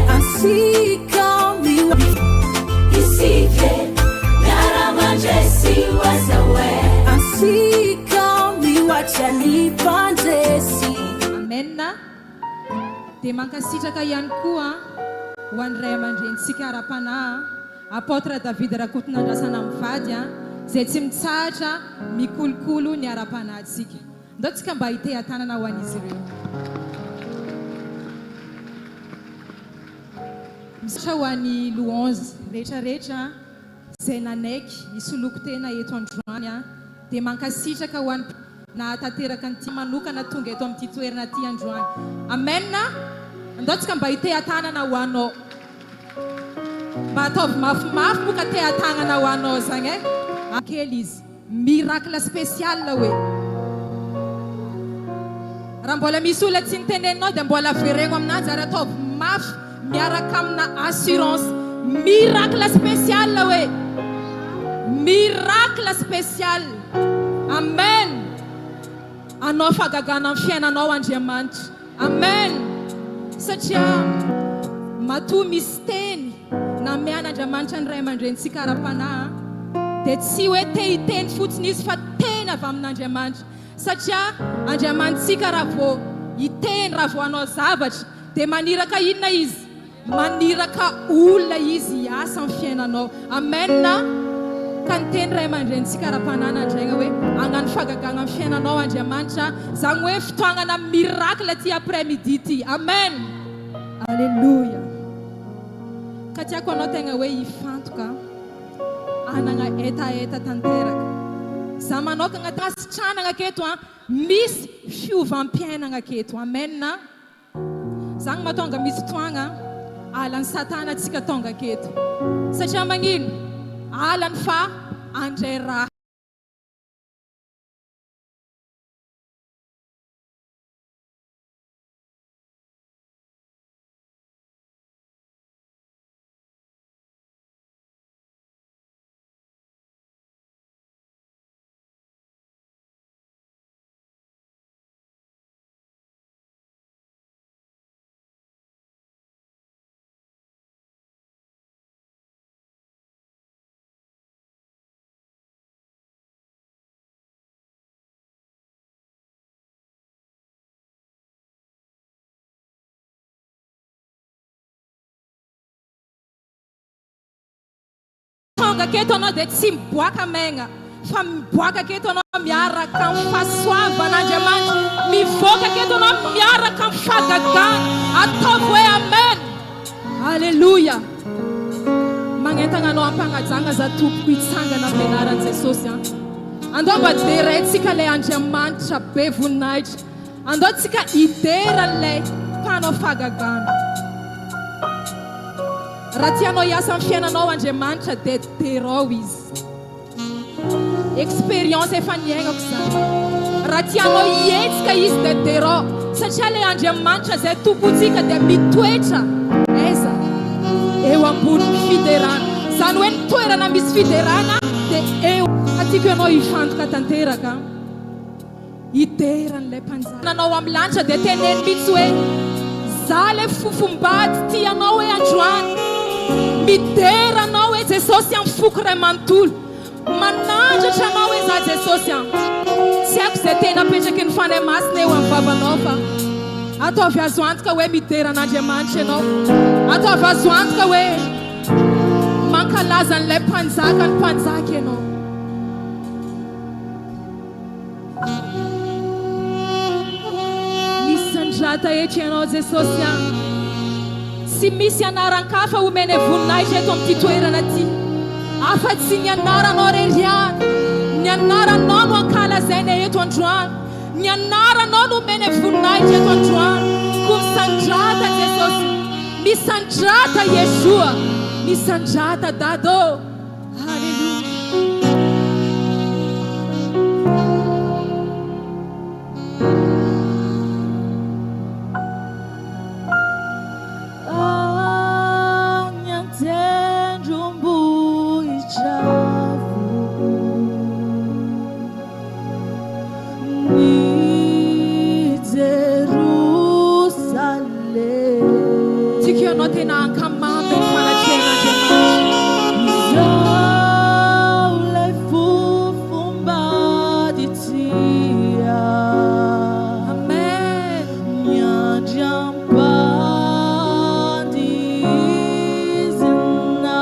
Antsika Antsika mihoatra ny mpandresy. Amen Dia mankasitraka ihany koa ho an'ny ray aman-drenintsika ara-panahy Apôtre David Rakotonandrasana mivady izay tsy mitsahatra mikolokolo ny ara-panahintsika. Ndao tsika mba hiteha-tanana ho an'izy ireo. Misaotra ho an'i Louange rehetra rehetra izay nanaiky hisoloko tena eto androany dia mankasitraka ho an'i nahatanteraka an'ity manokana tonga eto amin'ity toerana ity androany. Amen! Andao tsika mba hiteha-tanana ho anao. Mba ataovy mafimafy moa ka teha-tanana ho anao zagny eh. Kely izy. Miracle spécial hoe. Raha mbola misy olona tsy niteneninao dia mbola avereno aminanjy ary ataovy mafy miaraka amina assurance. Miracle spécial hoe. Miracle spécial. Amen. Hanao fahagagana amin'ny fiainanao Andriamanitra. Amen! Satria matoa misy teny namean'Andriamanitra ny ray aman-drenintsika ara-panahy dia tsy hoe te hiteny fotsiny izy fa teny avy amin'Andriamanitra. Satria Andriamanitsika raha vao hiteny, raha vao hanao zavatra dia maniraka inona izy? Maniraka olona izy hiasa amin'ny fiainanao. Amen a! Ka niteny ray aman-drenintsika ara-panahy nandraigna hoe hagnano fahagagagna amin'ny fiainanao Andriamanitra, zagny hoe fotoagnana miracle ty après midi ty. Amen! Aleloia! Ka tiako anao tegna hoe hifantoka, hanagna hetaheta tanteraka. Za manokagna tasitranagna aketo an, misy fiovam-piainagna aketo. Amen a! Zagny mahatonga misy fotoagna alan'i satana antsika tonga aketo. Satria magnino? Alany fa andray raha. Tonga aketo anao dia tsy miboaka maigna fa miboaka aketo anao miaraka amin'ny fahasoavan'Andriamanitra, mivoaka aketo anao miaraka amin'ny fahagagana. Ataovy hoe amen. Aleloia. Magnentagna anao am-pagnajagna za tompoko hitsangana amin'ny anaran'i Jesosy an. Andao mba deraintsika ilay Andriamanitra be voninahitra. Andao tsika hidera an'ilay mpanao fahagagana. Raha tianao hiasa amin'ny fiainanao Andriamanitra dia derao Izy. Expérience efa niaignako izany. Raha tianao hihetsika Izy dia derao. Satria ilay Andriamanitra izay tompontsika dia mitoetra aiza? Eo ambonin'ny fiderana. Izany hoe ny toerana misy fiderana dia eo. Fa tiako ianao hifantoka tanteraka. Hidera an'ilay Mpanjaka. Nanao amin'ny lanitra dia teneno mihitsy hoe, Za le fofombady tia anao hoe androany. Midera anao hoe Jesosy amin'ny foko iray manontolo. Manandratra anao hoe za Jesosy an. Tsy haiko izay teny apetraky ny Fanahy Masina eo amin'ny vavanao fa ataovy azo antoka hoe midera an'Andriamanitra ianao. Ataovy azo antoka hoe mankalaza an'ilay Mpanjaka ny mpanjaka ianao. Misandrata eto Ianao Jesosy a! Tsy misy anaran-kafa omenay voninahitra eto amin'ity toerana ity afa-tsy ny anaranao irery ihany. Ny anaranao no ankalazainay eto androany. Ny anaranao no omenay voninahitra eto androany. Koa misandrata Jesosy. Misandrata Yeshua. Misandrata Dada ô. Haleloia. Any an-tendrombohitra avo ny Jerosalema. Tiako ianao tena hankamamy ny fanatrehan'Andriamanitra. Izao ilay fofombady tia. Amen. Miandry am-pandihizina.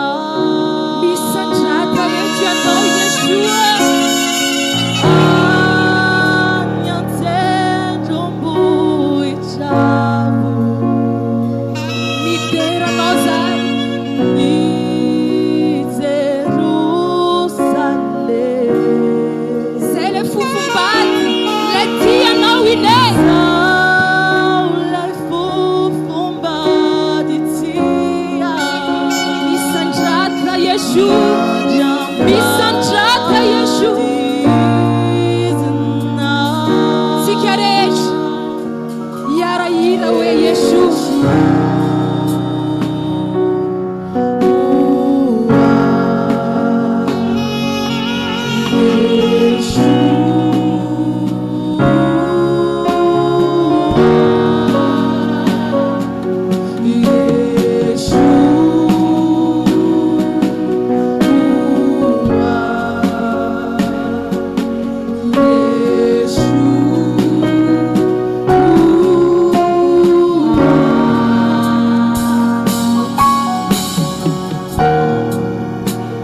Misandrata eto ianao Yeshua. Any an-tendrombohitra avo. Midera anao zahay. I Jerosalema. Zay ilay fofombady, ilay tia anao iny e. Izaho ilay fofombady tia. Misandrata Yeshua. Misandrata Yeshua. Tsika rehetra hiara-hira hoe Yeshua.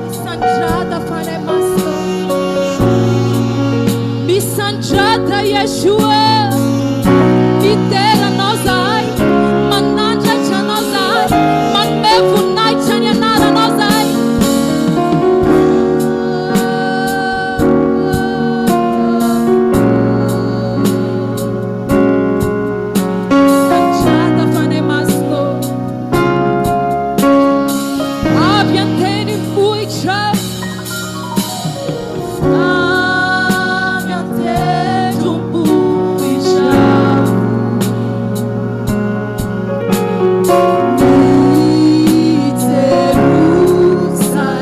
Misandrata Fanahy Masina. Misandrata Yeshua. Midera anao zahay. Manandratra anao zahay. Manome voninahitra ny anaranao zahay. Misandrata Fanahy Masina. Avy an-tendrombohitra. Avy an-tendrombohitra. I Jerosalema.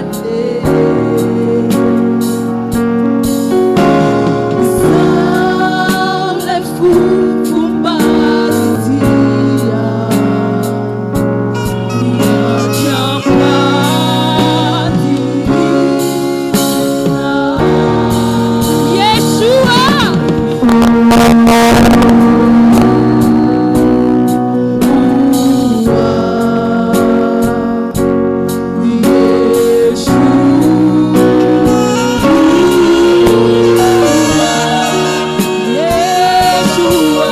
Izaho ilay fofombady tia. Miandry am-pandihizina. Yeshua. Yeshua.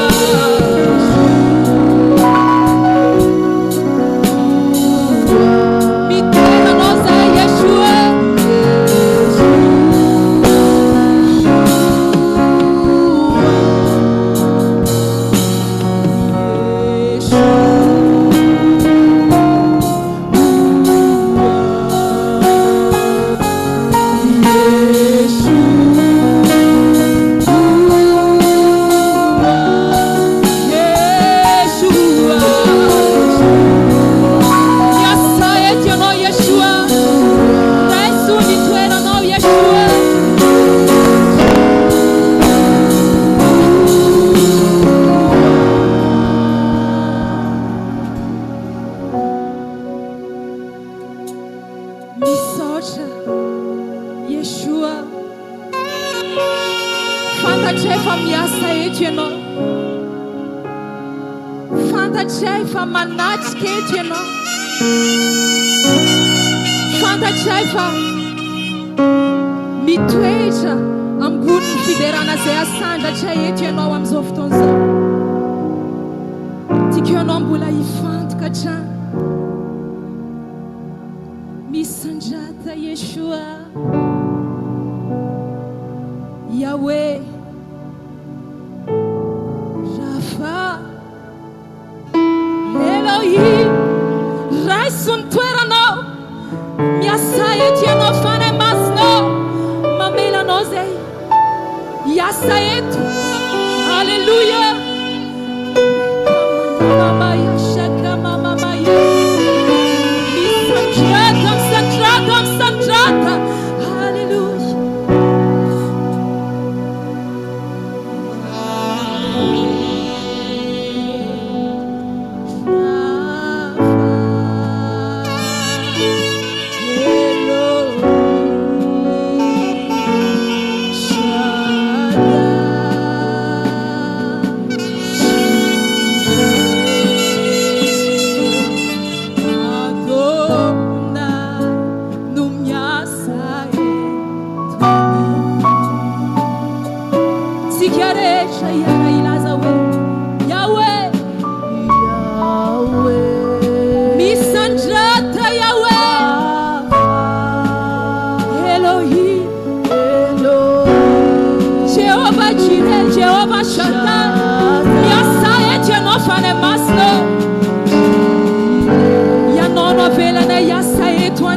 Midera anao zahay Yeshua. Yeshua. Miasa eto ianao Yeshua. Raiso ny toeranao Yeshua. Misaotra Yeshua. Fantatray fa miasa eto ianao. Fantatray fa manatrika eto ianao. Fantatray fa mitoetra ambonin'ny fiderana izay asandratra eto ianao amin'izao fotoana izao. Tiako ianao mbola hifantoka hatrany. Misandrata Yeshua. Yahweh. Rafa. Elohim. Raiso ny toeranao. Miasa eto ianao Fanahy Masinao. Mamela anao zay. Hiasa eto. Alléluia. Mamaya shaka mamamaya. Misandrata, misandrata, misandrata. Alléluia. Rafa.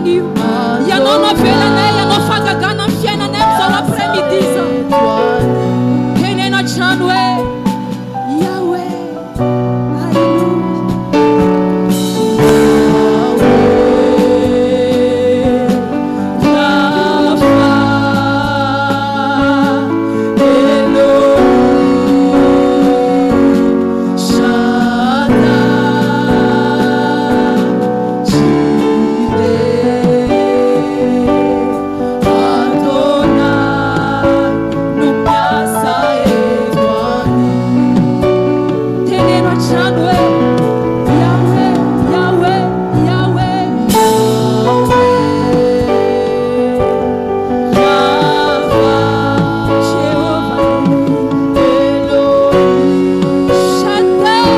anio. Ianao no avelanay hanao fahagagana amin'ny fiainanay amin'izao après midi izao. Teneno hatrany hoe Yahweh. Alléluia. Teneno hatrany hoe Yahweh, Yahweh, Yahweh. Jehovah, Shaddai,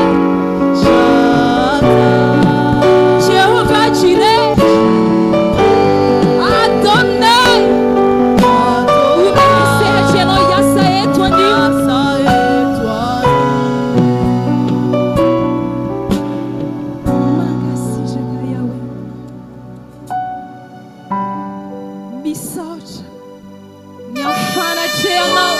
Jehovah Jireh, Adonai. Omeny sehatra ianao hiasa eto anio. Mankasitraka Yahweh. Misaotra ny amin'ny fanatrehanao.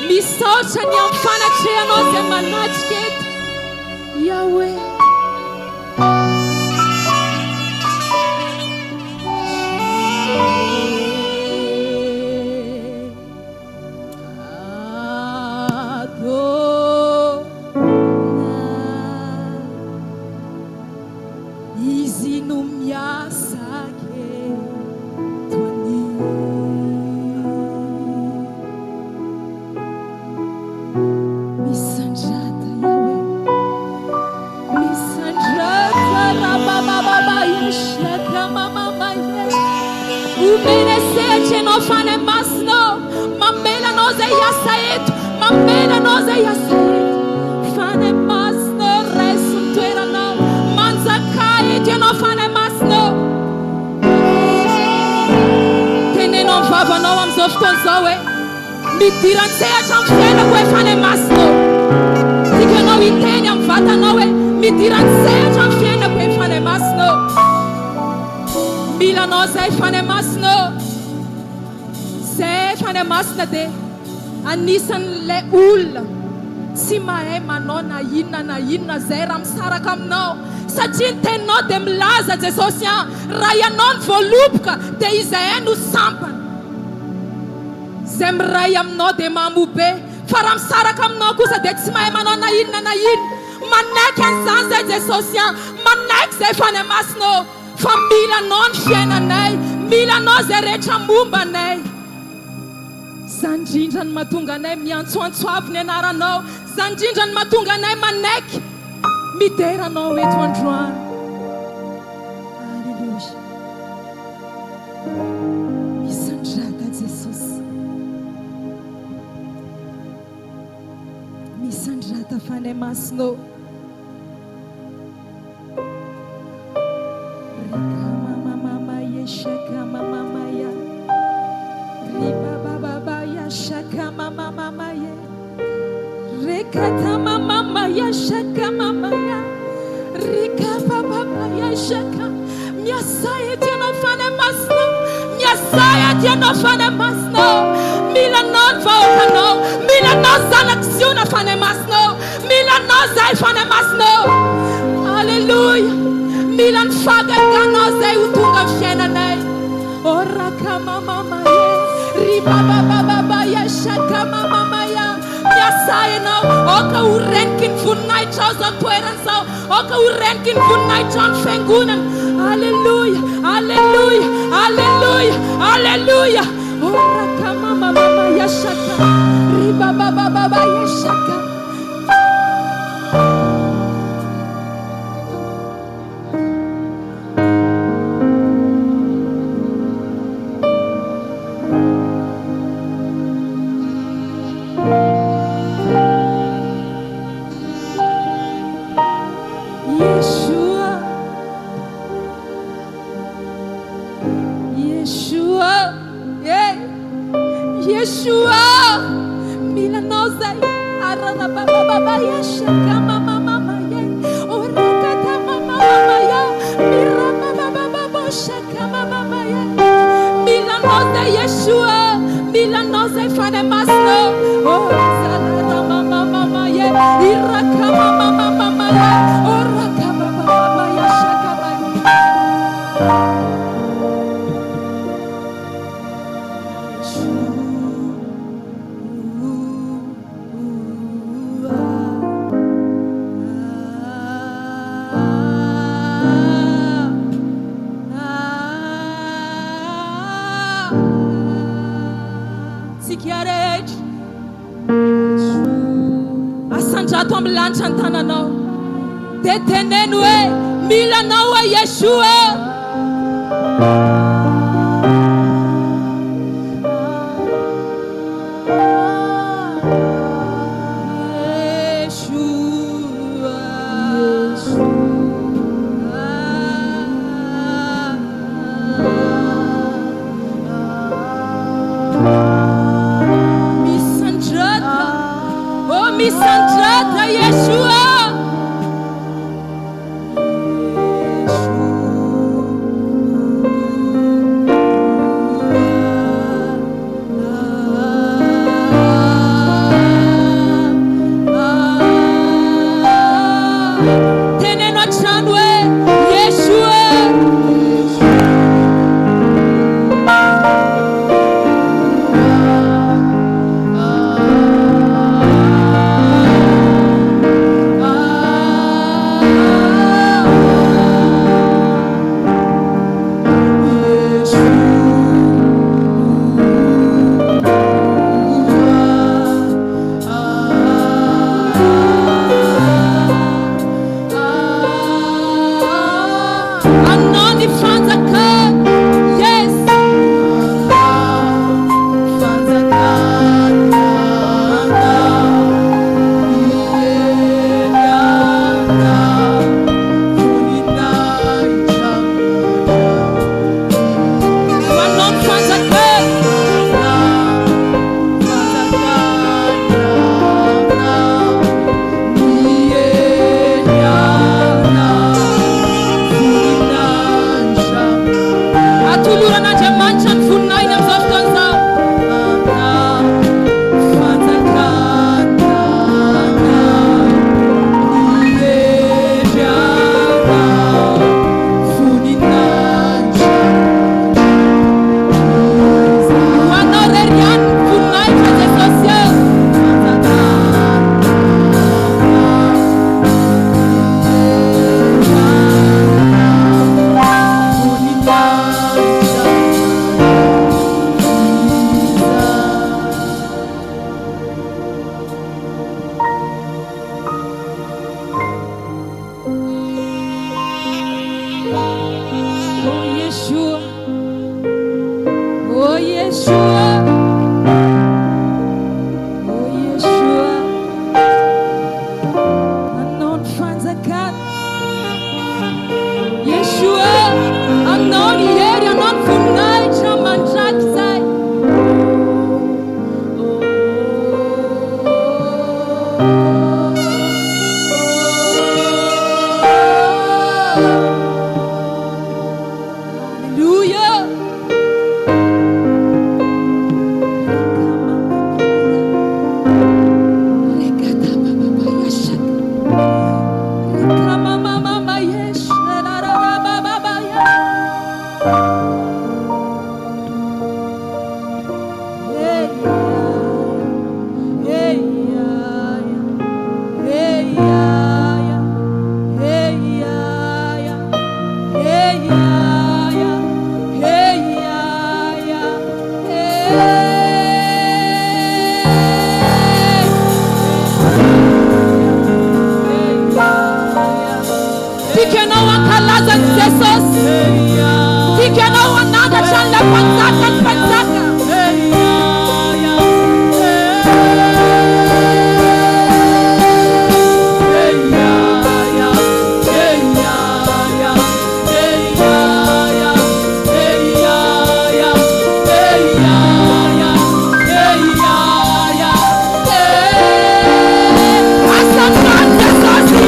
Misaotra ny amin'ny fanatrehanao izay manatrika eto. Yahweh. Adonai. Izy no miasa eto anio. Misandrata Yahweh. Misandrata rabababa yashaka mamama ye. Omena sehatra ianao Fanahy Masina. Mamela anao izay hiasa eto. Mamela anao izay hiasa eto. Fanahy Masina, raiso ny toeranao. Manjaka eto ianao Fanahy Masina. Teneno amin'ny vavanao amin'izao fotoana izao hoe midira an-tsehatra amin'ny fiainako hoe Fanahy Masina. Tiako ianao hiteny amin'ny vatanao hoe midira an-tsehatra amin'ny fiainako hoe Fanahy Masina. Mila anao izay Fanahy Masina. Izay Fanahy Masina dia anisan'ilay olona tsy mahay manao na inona na inona izay raha misaraka aminao, satria ny teninao dia milaza Jesosy an, raha ianao no voaloboka dia izahay no sampana. Izay miray aminao dia mamoa be, fa raha misaraka aminao kosa dia tsy mahay manao na inona na inona. Manaiky an'izany izay Jesosy an, manaiky izay Fanahy Masina ô, fa mila anao ny fiainanay, mila anao izay rehetra momba anay. Izany indrindra no mahatonga anay miantsoantso avo ny anaranao. Izany indrindra no mahatonga anay manaiky midera anao eto androany. Alléluia. Misandrata Jesosy. Misandrata Fanahy Masina ô. Miasa eto ianao Fanahy Masina, miasa eto ianao Fanahy Masina. Mila anao ny vahoakanao, mila anao zanak'i Ziona Fanahy Masina. Mila anao zahay Fanahy Masina ô! Aleloia! Mila ny fahagaganao zay ho tonga amin'ny fiainanay. Oh rakamamamaye, ribababababaya, shakamamamaya. Miasà ianao, aoka ho reniky ny voninahitrao izao toerana izao, aoka ho reniky ny voninahitrao ny fiangonana. Aleloia, aleloia, aleloia, aleloia. Oh rakamamamamaya, shaka, ribababababaya, shaka. Yeshua, Yeshua, yeah. Yeshua, mila anao zay. Ararabababa yashaka mama mama ye. Orakata mama mama ya. Mirabababa. Asandrato amin'ny lanitra ny tananao. Dia teneno hoe, Mila Anao aho Yeshua. Misandrata, oh misandrata Yeshua. Teneno hatrany hoe Yeshua. Anao ny fanjakana. Yes. Anao ny fanjakana. Atoloran'Andriamanitra ny voninahiny amin'izao fotoana izao. Ho anao irery ihany ny voninahitra Jesosy ô. Oh Yeshua, oh Yeshua, oh Yeshua, anao ny fanjakana. Yeshua, anao ny hery, anao ny voninahitra mandrakizay. Alléluia. Tiako ianao hankalaza an'i Jesosy. Tiako ianao hanandratra an'ilay Mpanjaka ny mpanjaka. Asandrato Jesosy.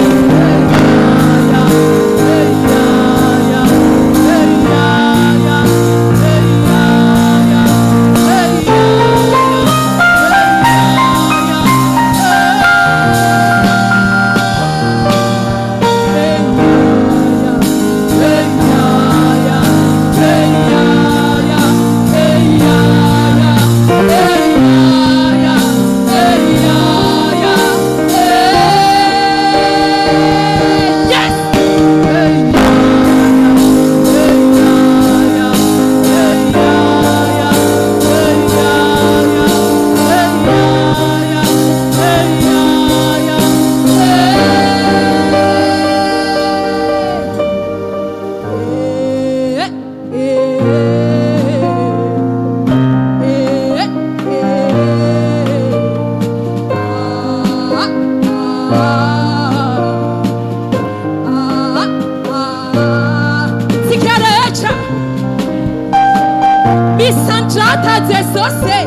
Misandrata Jesosy e!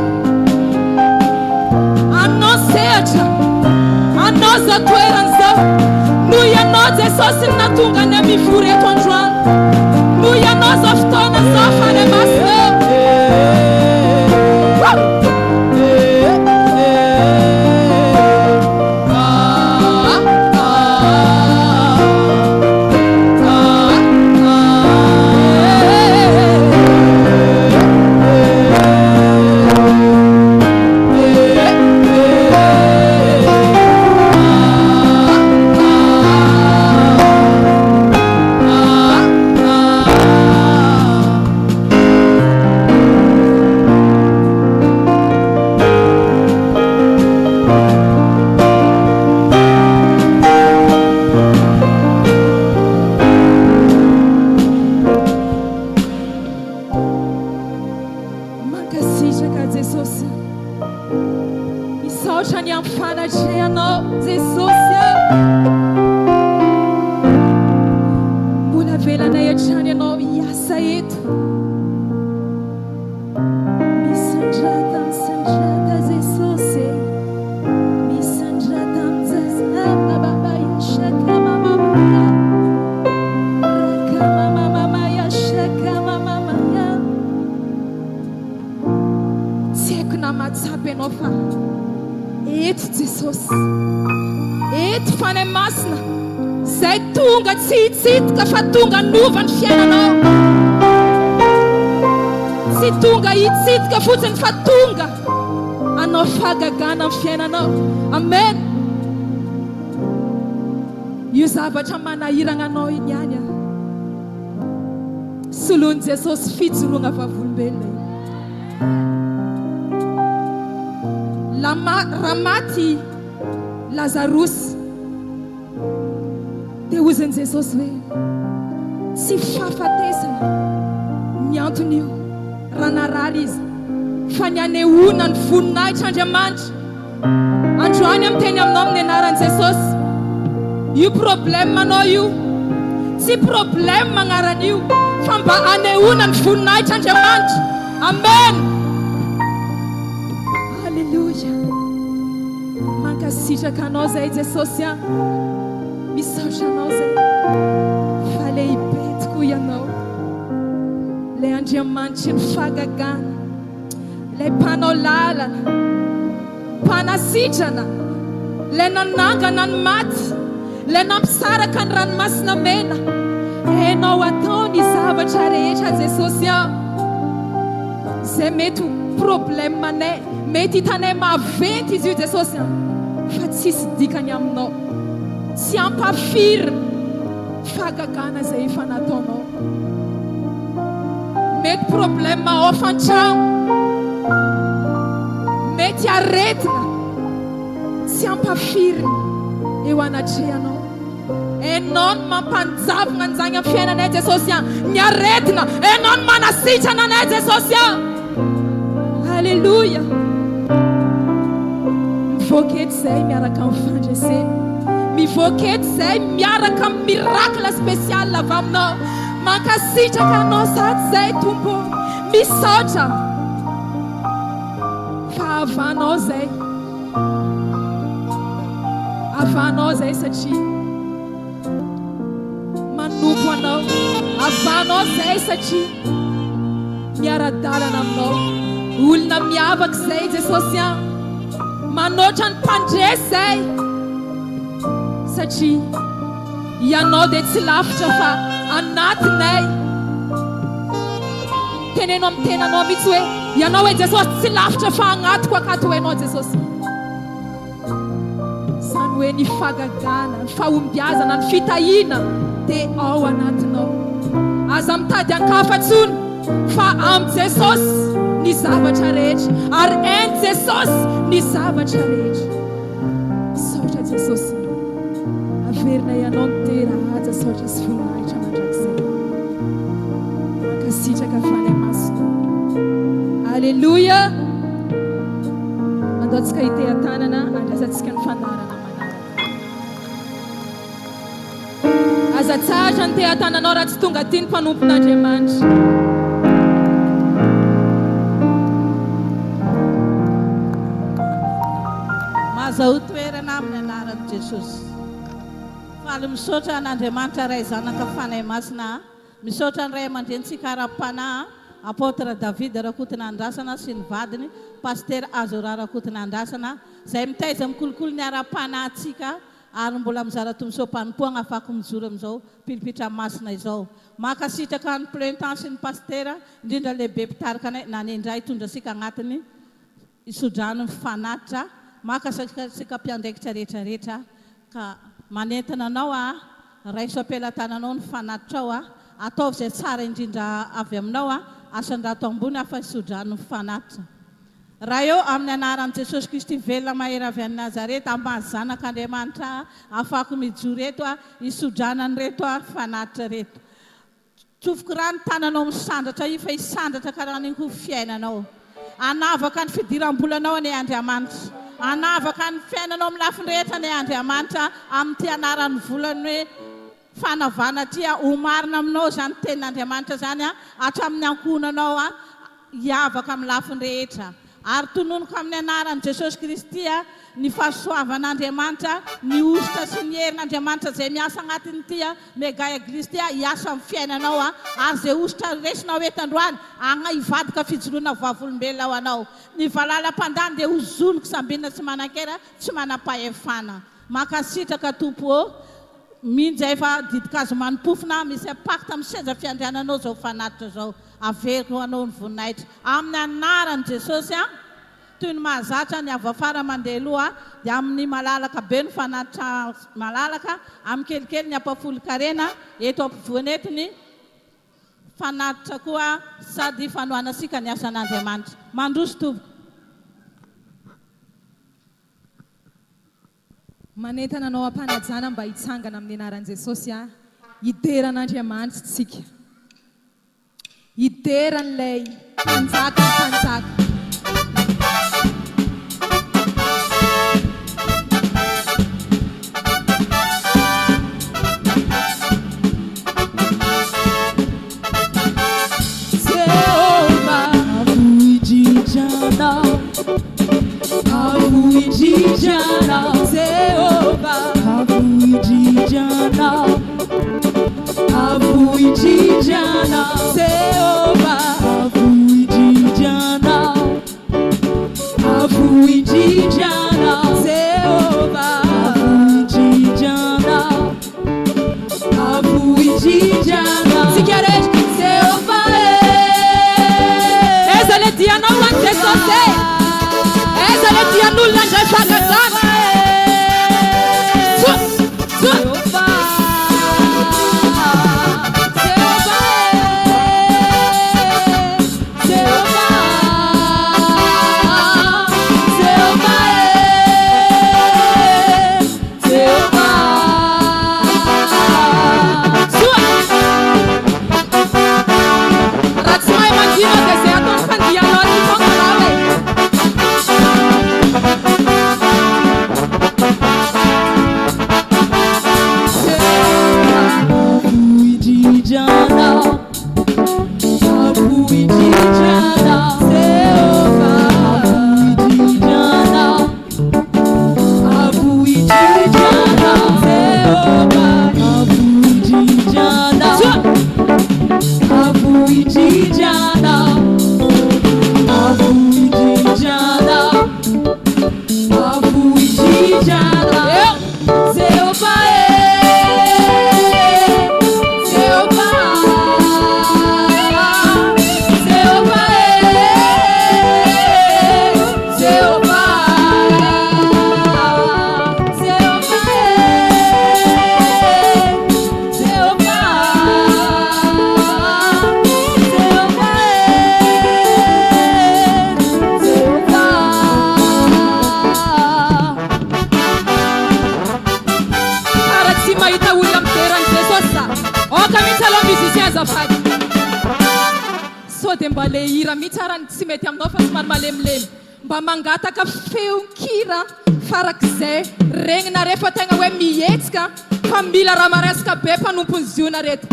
Anao sehatra, Anao zao toerana izao. Noho Ianao Jesosy no nahatonga anay mivory eto androany. Noho Ianao zao fotoana zao Fanahy Masina ô! Mankasitraka Jesosy. Misaotra ny amin'ny fanatrehanao Jesosy a. Mbola avelanay hatrany ianao hiasa eto. Misandrata, misandrata Jesosy e. Misandrata, misandrata Baba Yashaka mama mama. Raka mama mama Yashaka mama mama. Tsy haiko na mahatsapa ianao fa eto Jesosy. Eto Fanahy Masina. Izay tonga tsy hitsidika fa tonga hanova ny fiainanao. Tsy tonga hitsidika fotsiny fa tonga hanao fahagagana amin'ny fiainanao. Amen. Io zavatra manahirana anao iny ihany an. Soloin'i Jesosy fijoroana vavolombelona io. Lama, raha maty Lazarosy dia hozin'i Jesosy hoe tsy fahafatesana ny anton'io raha narary izy fa ny hanehoana ny voninahitr'Andriamanitra. Androany aho miteny aminao amin'ny anaran'i Jesosy, io problème anao io tsy problème agnaran'io fa mba hanehoana ny voninahitr'Andriamanitra. Amen. Alléluia. Mankasitraka anao zay Jesosy a. Misaotra anao zay fa lehibe tokoa ianao. Ilay Andriamanitry ny fahagagana. Ilay mpanao lalana, mpanasitrana, ilay nanangana ny maty, ilay nampisaraka ny ranomasina mena. Hainao atao ny zavatra rehetra Jesosy a. Izay mety ho problème anay, mety hitanay maventy izy io Jesosy a, fa tsisy dikany aminao. Tsy ampafirina fahagagana izay efa nataonao. Mety problème hofan-tragno, mety aretina tsy ampafirina eo anatrehanao. Enao no mampanjavogna an'izany amin'ny fiainanay Jesosy a. Ny aretina, Enao no manasitrana anay Jesosy a. Alléluia. Mivoaka eto izay miaraka amin'ny fandresena. Mivoaka eto izay miaraka amin'ny miracle spécial avy aminao. Mankasitraka anao sady izay Tompo. Misaotra fa havanao izay. Havanao izay satria manompo anao. Havanao izay satria miara-dalana aminao. Olona miavaka izay Jesosy an. Manoatra ny mpandresy izay satria Ianao dia tsy lavitra fa anatinay. Teneno amin'ny tenanao mihitsy hoe Ianao hoe Jesosy tsy lavitra fa agnatiko akato Ianao Jesosy. Izany hoe ny fahagagana, ny fahombiazana, ny fitahiana dia ao anatinao. Aza mitady an-kafa intsony fa amin'i Jesosy ny zavatra rehetra ary hain'i Jesosy ny zavatra rehetra. Misaotra Jesosy. Averina Ianao ny dera, haja, saotra sy voninahitra mandrakizay. Mankasitraka Fanahy Masina. Alléluia. Andao tsika hiteha-tanana andraisantsika ny fandaharana manaraka. Aza tsahatra ny teha-tananao raha tsy tonga aty ny mpanompon'Andriamanitra. Azahoa toerana amin'ny anaran'i Jesosy. Faly misaotra an'Andriamanitra Ray Zanaka Fanahy Masina a. Misaotra ny ray aman-drenintsika ara-panahy Apôtre David Rakotonandrasana sy ny vadiny Pasitera Azora Rakotonandrasana izay mitaiza mikolokolo ny ara-panahintsika ary mbola mizara tombontsoam-panompoagna afako mijoro amin'izao pilipitra masina izao. Mankasitraka an'i Plein Temps sy ny Pasitera indrindra lehibe mpitarika anay nanendry ahy hitondra antsika agnatin'ny Isodrano mifanatitra, maka sika mpiandraikitra rehetra rehetra ka manentana anao aho, raiso am-pelatananao ny fanatitrao aho, ataovy izay tsara indrindra avy aminao aho, asandrato ambony aho fa isodrano mifanatitra. Raha eo, amin'ny anaran'i Jesosy Kristy velona mahery avy any Nazareta, amin'ny maha zanak'Andriamanitra ahy, afahako mijoro eto aho, isodrano an'ireto aho fanatitra ireto. Tsofiko ra ny tananao misandratra io fa hisandratra karaha an'iny koa fiainanao. Hanavaka ny fidiram-bolanao anie Andriamanitra. Hanavaka ny fiainanao amin'ny lafiny rehetra anie Andriamanitra amin'ity anaran'ny volany hoe fanavana ity. Ho marina aminao izany tenin'Andriamanitra izany hatramin'ny ankohonanao hiavaka amin'ny lafiny rehetra. Ary tononiko amin'ny anaran'i Jesosy Kristy ny fahasoavan'Andriamanitra, ny hosotra sy ny herin'Andriamanitra izay miasa agnatin'ity Mega Eglise ity hiasa amin'ny fiainanao ary izay hosotra resinao eto androany agna hivadika fijoroana vavolombelona ho anao. Ny valala-mpandany dia ho zoniko sambinina tsy manan-kera tsy manam-pahefana. Mankasitraka Tompo ô. Minjay fa didikazo manimpofona misy impact amin'ny seza fiandriananao izao fanatitra izao. Averiko ho anao ny voninahitra. Amin'ny anaran'i Jesosy an! Toy ny mahazatra ny avy afara mandeha aloha dia amin'ny malalaka be no fanatitra malalaka, amin'ny kelikely ny ampahafolon-karena, eto ampovoany eto ny fanatitra koa sady fanohanasika ny asan'Andriamanitra. Mandroso tompoko. Manentana anao am-panajana mba hitsangana amin'ny anaran'i Jesosy aho, hidera an'Andriamanitra isika. Hidera an'ilay Mpanjakan'ny mpanjaka. Jehovah. Tsika rehetra, Jehovah e! Aiza le dianao ho an'i Jesosy e? Aiza le dian'olona handray fahagagana? Tsoa! Tsoa! Soa! Raha tsy mahay mandihy ianao dia izay ataon'ny mpandihy anao aty foana ianao e! Fa raha tsy mahita olona midera an'i Jesosy za. Aoka mihitsy aloha musicien azafady. Sao dia mba le hira mihitsy ara ny tsy mety aminao fa somary malemilemy. Mba mangataka feon-kira farak'izay regninareo fa tegna hoe mihetsika fa mila raha maresaka be mpanompon'i Ziona reto.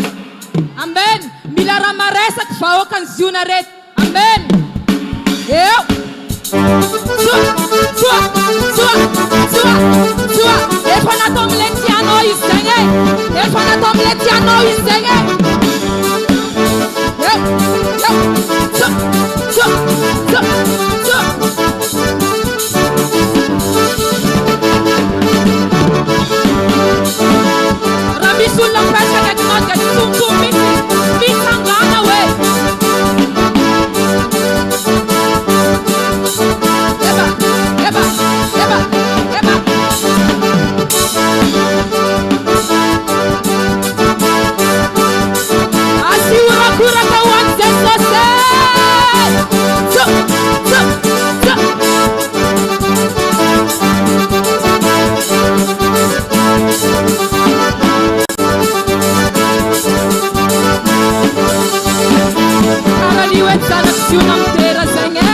Amen! Mila raha maresaka vahoakan'i Ziona reto. Amen! Eo! Tsoa! Tsoa! Tsoa! Tsoa! Tsoa! Tsoa! Efa natao amin'ilay tianao izy zegny e! Efa natao amin'ilay tianao izy zegny e! Eo! Eo! Tsoa! Tsoa! Tsoa! Tsoa! Raha misy olona mipetraka akaikinao dia tsontsony mihitsy, mitsangàna hoe. Eba, eba, eba, eba. Asio horakoraka ho an'i Jesosy e! Tso, tso, tso. Karaha ny hoe zanak'i Ziona midera zegny e!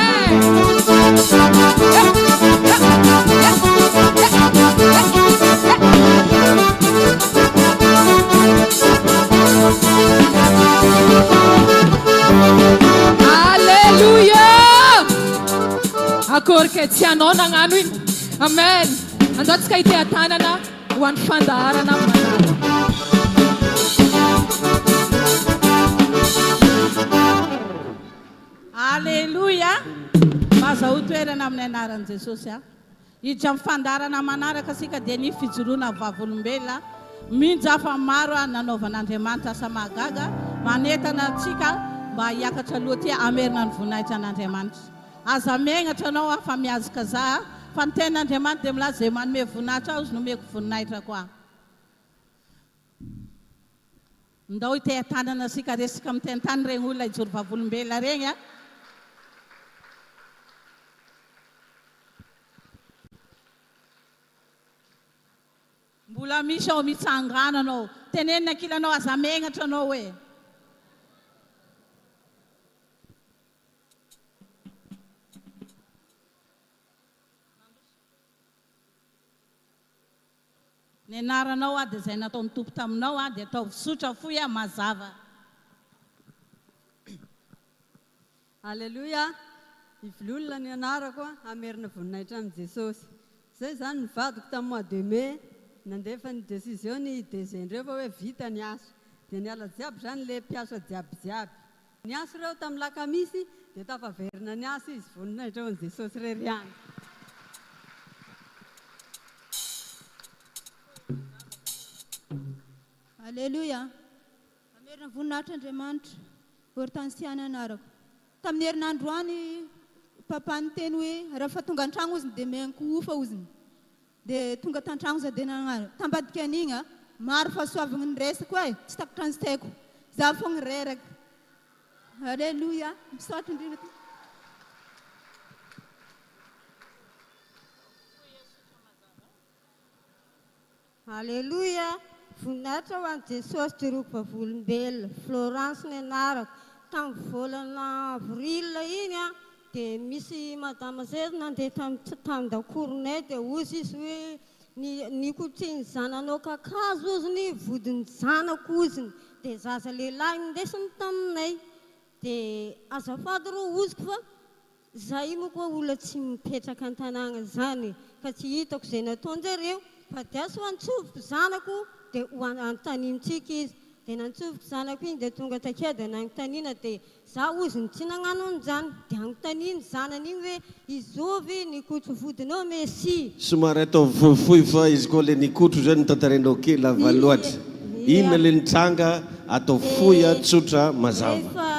Alléluia! Akory ke tsy anao nagnano iny. Amen. Andao tsika hiteha-tanana ho an'ny fandaharana manaraka. Aleloia! Mazahoa toerana amin'ny anaran'i Jesosy a. Hiditra amin'ny fandaharana manaraka isika dia ny fijoroana vavolombelona minja fa maro a nanaovan'Andriamanitra asa mahagaga manentana antsika mba hiakatra aloha aty hamerina ny voninahitra an'Andriamanitra. Aza megnatra anao aho fa mihazakazaha fa ny tenin'Andriamanitra dia milaza izay manome voninahitra ahy ozy no omeko voninahitra koa. Ndao hiteha-tanana sy hikaresaka amin'ny teny-tany regny olona hijoro vavolombelona regny a. Mbola misy ao mitsangana anao. Tenenina ankilanao aza megnatra anao hoe. Ny anaranao dia izay nataon'ny Tompo taminao dia ataovy tsotra fohy mazava. Aleloia! Iviliolona ny anarako hamerina voninahitra amin'i Jesosy. Zay izany ny vadiko tamin'ny mois de mai nandefa ny decision ny DG ndreo fa hoe vita ny asa. Dia niala jiaby izany le mpiasa jiaby jiaby. Niasa ireo tamin'ny lakamisy dia tafaverina niasa izy. Voninahitra ho an'i Jesosy irery ihany. Aleloia! Mamerina voninahitra Andriamanitra. Hortensia ny anarako. Tamin'ny herinandro any papa niteny hoe raha fa tonga an-tragno oziny dia miankohofa oziny. Dia tonga tan-tragno za dia nagnano. Tambadika an'igny a, maro fahasoavagna niresako e, tsy takatra ny saiko. Za fogna reraka. Aleloia. Misaotra indrindra tompoko. Aleloia! Voninahitra ho an'i Jesosy Jiroko Vavolombelona, Florence ny anarako. Tamin'ny volana avril iny an, dia misy madama zay nandeha tamin-dakoronay dia hozy izy hoe ny nikotrian'ny zananao kakazo hozy ny vodin'ny zanako hoziny, dia zaza lehilahy nindesiny taminay. Dia azafady rô hoziko fa Zahay moa koa olona tsy mipetraka an-tanàgna zany ka tsy hitako izay nataon-jareo fa diaso antsoviko zanako dia ho anontaniantsika izy. Dia nantsoviko zanako iny dia tonga takia dia nanontaniana dia za ozy no tsy nagnano an'izany. Dia anontaniany zanany iny hoe izovy ny kotro vodinao Messi? Somary ataovy fohifohy fa izy koa le nikotro zay no tantarainao kely lava loatra. Inona le nitranga ataovy fohy a, tsotra, mazava. Rehefa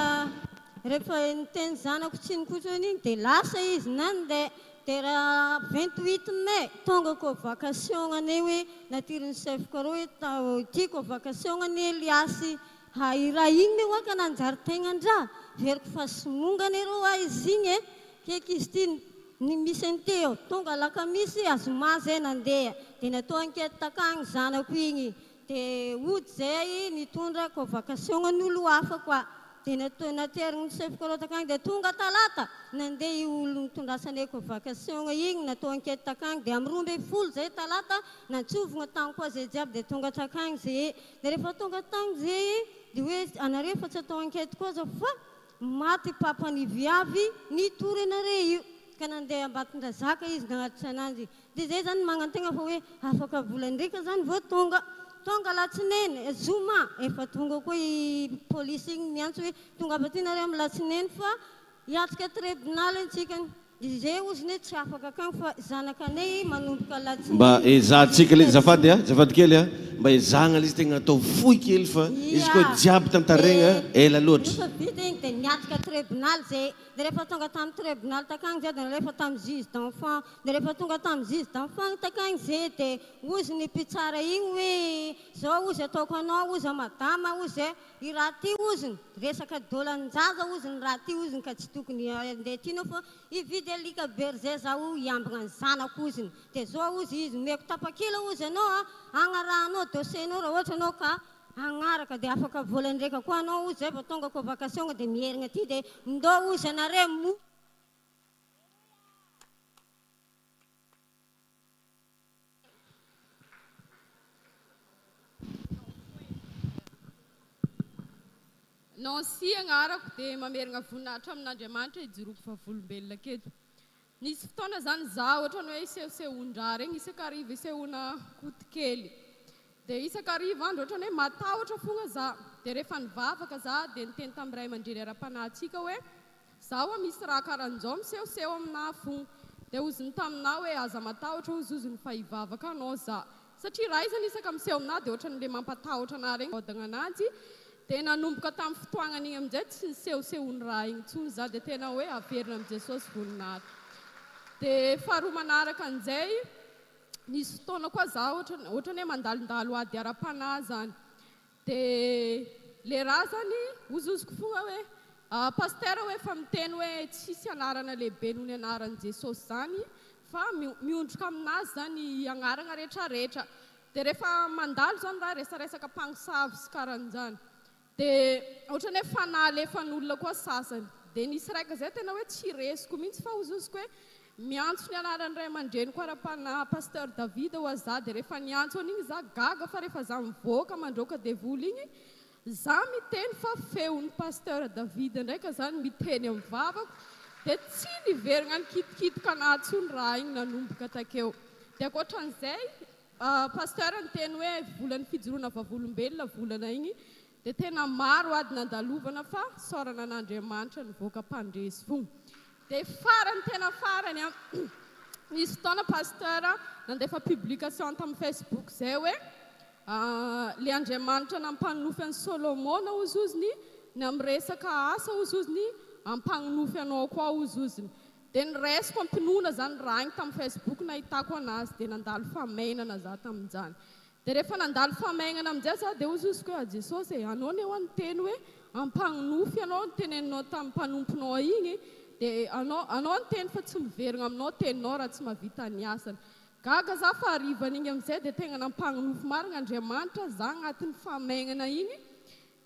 Rehefa niteny zanako tsy nikotrana iny dia lasa izy nandeha dia raha 28 mai tonga ko vacation anay hoe natirin'ny chef ko reo hoe ity ko vacation an'i Eliasy ha i raha igny me hoa ka nanjary tegnan-draha veriko fa somongana ereo hoa izy igny e keky izy ity ny misy an'ity eo tonga alakamisy azoma zay nandeha dia natao enquete takagny zanako igny dia hody zay nitondra ko vacation an'olo hafa koa Dia naterin'ny chef karaoty akagny dia tonga talata nandeha io olo nitondrasanay convocation igny natao enquête takagny dia amin'ny 12 zay talata nantsovogna tagny koa zay jiaby dia tonga takagny zay dia rehefa tonga tagny zay dia hoe anareo efa tsy atao enquête koa zao fa maty papan'i viavy nitory anare io. ka nandeha Ambatondrazaka izy nagnatitra ananjy. Dia zay zany magnantegna fa hoe afaka volan-driaka zany vao tonga. Tonga alatsinainy, zoma, efa tonga koa i polisy igny miantso hoe tongava aty nareo amin'ny latsinainy fa hiatrika tribonaly antsika. Dia zay ozony hoe tsy afaka akagny fa zanakanay manomboka Mba alatsinainy. ezahantsika le, zafady a, zafady kely a, mba ezahagna le izy tegna atao fohy kely fa izy koa Ia, jiaby tantaregna dia ela loatra. rehefa vita igny dia niatrika tribonaly zay. Dia rehefa tonga tamin'ny tribonaly takagny zay dia nalefa tamin'ny juge d'enfant. Dia rehefa tonga tamin'ny juge d'enfant takagny zay dia hozy ny mpitsara igny hoe zao hozy ataoko anao hozy a madama hozy e, i raha ty hoziny resaka dolan-jaza hoziny raha ty hoziny ka tsy tokony handeha aty anao fa hividy alika berger zaho hiambigna ny zanako hoziny. Dia zao hozy izy omeko tapakila hozy anao a hagnarahanao dossier-nao raha ohatra anao ka Hagnaraka dia afaka volan-dreka koa anao ozy zay vao tonga convocation dia miherigna aty dia ndao ozy anare mo. Nancy agnarako dia mamerigna voninahitra amin'Andriamanitra ijoroako vavolombelona aketo. Nisy fotoana zany za ohatrany hoe isehosehoan-draha regny isan-kariva isehoana koto kely. Dia isan-kariva andro ohatrany hoe matahotra fogna za. Dia rehefa nivavaka za dia niteny tamin'ny ray aman-dreny ara-panahintsika hoe za ho'a misy raha karan'izao misehoseho aminahy fogna. Dia hoziny taminahy hoe aza matahotra hozy hoziny fa hivavaka anao za. Satria raha izany isaka miseho aminahy dia ohatran'ny le mampatahotra anahy regny mihodagna ananjy. Dia nanomboka tamin'ny fotoagnana igny aminjay tsy nisehosehoan'ny raha igny intsony za dia tena hoe averina amin'i Jesosy voninahitra. Dia faharoa manaraka an'izay, nisy fotoana koa za ohatran'ny ohatran'ny hoe mandalondalo ady ara-panahy zany. Dia le raha zany hozozoko fogna hoe Pasteur hoe efa miteny hoe tsisy anarana lehibe noho ny anaran'i Jesosy zany fa miondrika aminazy zany agnarana retraretra. Dia rehefa mandalo zany raha resaresaka mpagnosavy sy karan'izany dia ohatran'ny hoe fanahy alefan'olona koa sasany. Dia nisy raika zay tena hoe tsy resiko mihitsy fa hozozoko hoe Miantso ny anaran'ny ray aman-dreniko ara-panahy Pasteur David hoa za dia rehefa niantso an'igny za gaga fa rehefa za mivoaka mandroaka devoly igny za miteny fa feon'i Pasteur David ndraika zany miteny amin'ny vavako dia tsy niverigna nikitikitoka anah tsony raha igny nanomboka takeo dia ankoatran'izay Pasteur niteny hoe volan'ny fijoroana vavolombelona volana igny dia tena maro ady nandalovana fa isaorana an'Andriamanitra nivoaka mpandresy fo. Dia farany tena farany an, nisy fotoana Pasteur nandefa publication tamin'ny Facebook izay hoe le Andriamanitra nampanonofy an'i Solomona hozozony ny amin'ny resaka asa hozozony hampagnonofy anao koa hozozony. Dia noraisiko am-pinoana izany raha igny tamin'ny Facebook nahitako anazy dia nandalo famainana za tamin'izany. Dia rehefa nandalo famaignana amin'izay za dia hozy hoziko hoe, Jesosy e, anao anie hoa niteny hoe ampagnonofy anao ny teneninao tamin'ny mpanomponao igny, dia anao anao niteny fa tsy miverigna aminao teninao raha tsy mahavita ny asany. Gaga za fa harivan'igny amin'izay dia tegna nampagnonofy marigna Andriamanitra za agnatin'ny famaignana igny,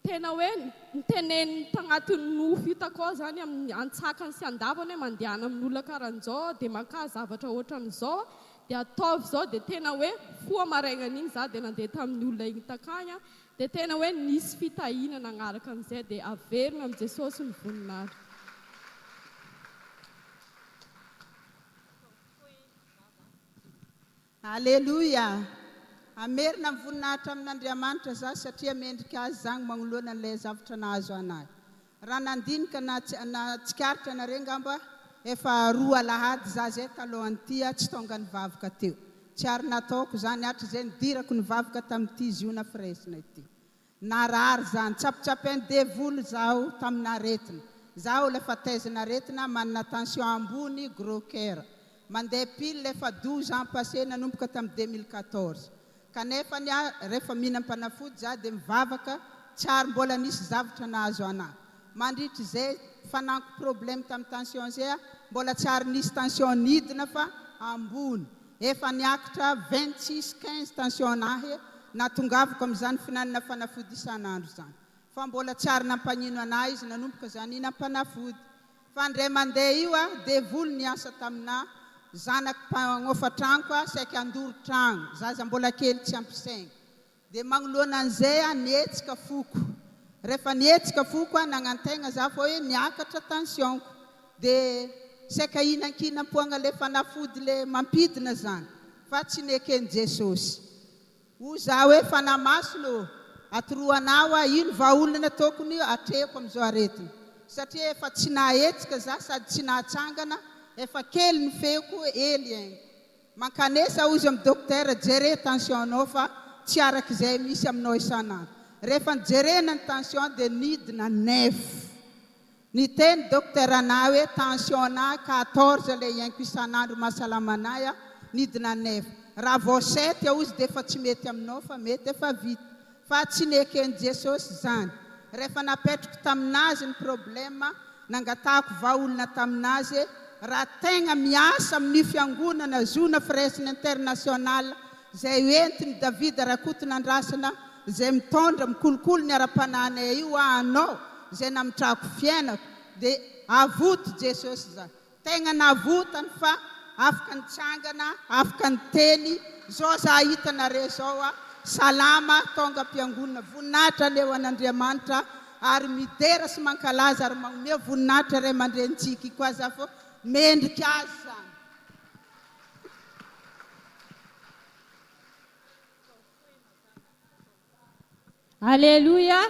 Tena hoe niteneniny tagnatin'ny nofy hitako ao zany amin'ny antsakany sy andavany hoe mandehana amin'olona karan'izao dia makà zavatra ohatran'izao dia ataovy izao dia tena hoe foha marainan'igny za dia nandeha tamin'ny olona igny takagny dia tena hoe nisy fitahiana nagnaraka an'izay dia averina amin'i Jesosy ny voninahitra. Aleloia! Hamerina ny voninahitra amin'Andriamanitra za satria mendrika azy zagny magnoloana an'ilay zavtra nahazo anahy. Raha nandinika na nahatsikaritra anareo ngamba efa roa alahady za zay talohan'ity tsy tonga nivavaka teo. Tsy ary nataoko zany hatrizay nidirako nivavaka tamin'ity ziona firaisana ity. Narary za, nitsapitsapain'ny devoly zaho tamin'aretina. Zaho ilay efa taizin'aretina, manana tension ambony, gros coeur. Mandeha pile efa 12 ans passé nanomboka tamin'ny 2014. Kanefa ny ahy rehefa mihinam-panafody za dia mivavaka, tsy ary mbola nisy zavtra nahazo anah. Mandritra izay fananko problème tamin'ny tension izay aho, mbola tsy ary nisy tension nidina fa ambony. Efa niakitra 26 15 tension ahy nahatongavako amin'izany fihinanana fanafody isan'andro izany. Fa mbola tsy ary nampagnino anah izy nanomboka za nihinam-panafody. Fa ndray mandeha io ah devoly niasa taminah zanaky mpagnofa tranoko ah saika handoro tragno, zaza mbola kely tsy ampy saigny. Dia magnoloana an'izay ah nihetsika foko. Rehefa nihetsika foko ah nagnantegna za fa hoe niakatra tension-ko. Dia. saika hihinankinam-poagna le fanafody le mampidina zany fa tsy neken'i Jesosy. Hoy za hoe Fanahy Masina ô, atoroa anah hoa ino vahaolana tokony atrehiko amin'izao aretina satria efa tsy nahahetsika za sady tsy nahatsangana, efa kely ny feoko, ely aigna. Mankanesa hozy amin'ny docteur jere tension nao fa tsy arak'izay misy aminao isan'andro. Rehefa nijerena ny tension dia nidina neuf. Niteny docteur anah hoe tension anah 14 le iainko isan'andro mahasalama anah a, nidina neuf. Raha vao sept hozy dia efa tsy mety aminao fa mety efa vita. Fa tsy neken'i Jesosy izany. Rehefa napetrako tamin'Azy ny problème, nangatahako vahaolona tamin'Azy, raha tegna miasa amin'io fiangonana Zona Fresne International izay entin'i David Rakotonandrasana izay mitondra, mikolokolo ny ara-panahinay io aho anao izay namitrahako fiainako dia avoto Jesosy za. Tegna navotany fa afaka nitsangana, afaka niteny, zao za hitanareo zao a, salama, tonga am-piangonana, voninahitra anie ho an'Andriamanitra ary midera sy mankalaza ary magnomea voninahitra ray aman-drenintsika koa za fô mendrika azy zany. Aleloia!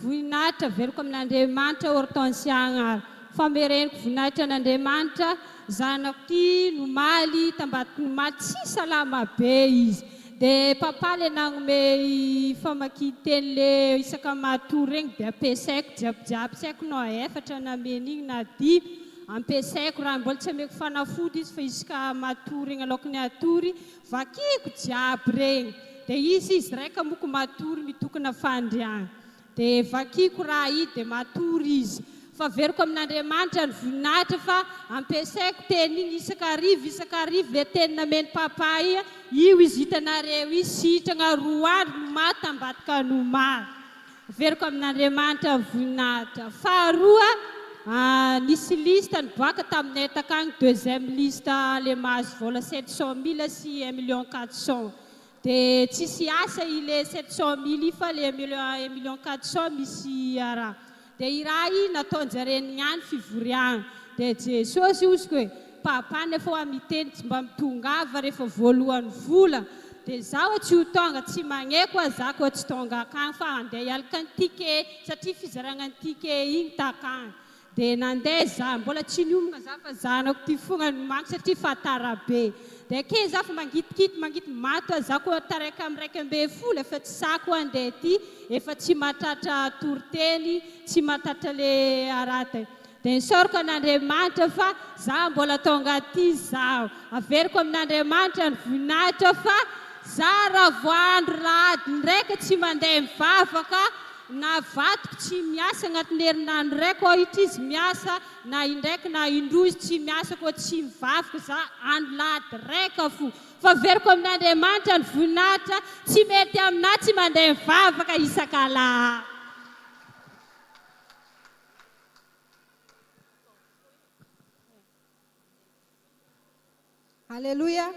Voninahitra averiko amin'Andriamanitra Hortensia agnara. Famereniko voninahitra an'Andriamanitra, zanako ty nomaly tambadiko nomaly tsy salama be izy. De papa le nagnome famakian-teny le isaka matory regny de ampiasaiko jiaby jiaby tsy haiko na efatra nameny igny na dimy ampiasaiko raha mbola tsy ameko fanafody izy fa isaka matory regny aloky ny hatory Vakiko jiaby regny de izy izy raika moko matory mitokona fandriagna de vakiko raha i de matory izy fa averiko amin'Andriamanitra ny voninahitra fa ampiasaiko teny igny isaka hariva isaka hariva le teny nameny papa i io izy hitanareo i sitragna roa andro no maty tambadika no maty Averiko amin'Andriamanitra ny voninahitra. Faharoa, nisy liste niboaka taminay takagny, deuxième liste le mahazo vola 700 mille sy un million 400. De tsisy asa i le 700 mille i fa le un million un million 400 misy raha. De i raha i nataonjare niany fivoriagna. De Jesosy ozy ko e, Papa nefa hoa miteny tsy mba mitongava rehefa voalohan'ny vola de zaho tsy ho tonga tsy magneko hoa za koa tsy tonga akagny fa andeha hialaka ny ticket satria fizaragna ny ticket igny takagny de nandeha za mbola tsy niomagna za fa zanako ty fogna nomaniko satria fa tara be de ake za fa mangitikity mangity maty hoa za koa taraiky am 11 efa tsy saky hoa andeha ty efa tsy mahatratra toriteny tsy mahatratra le arata Dia nisaoriko an'Andriamanitra fa za mbola tonga aty zaho. Averiko amin'Andriamanitra ny voninahitra fa za raha vao andro lahady ndraika tsy mandeha mivavaka na vadiko tsy miasa agnatin'ny herinandro raika ohatra izy miasa na indraiky na indroa izy tsy miasa koa tsy mivavaka za andro lahady raika fo fa averiko amin'Andriamanitra ny voninahitra tsy mety aminah tsy mandeha mivavaka isak'alahady. Aleloia!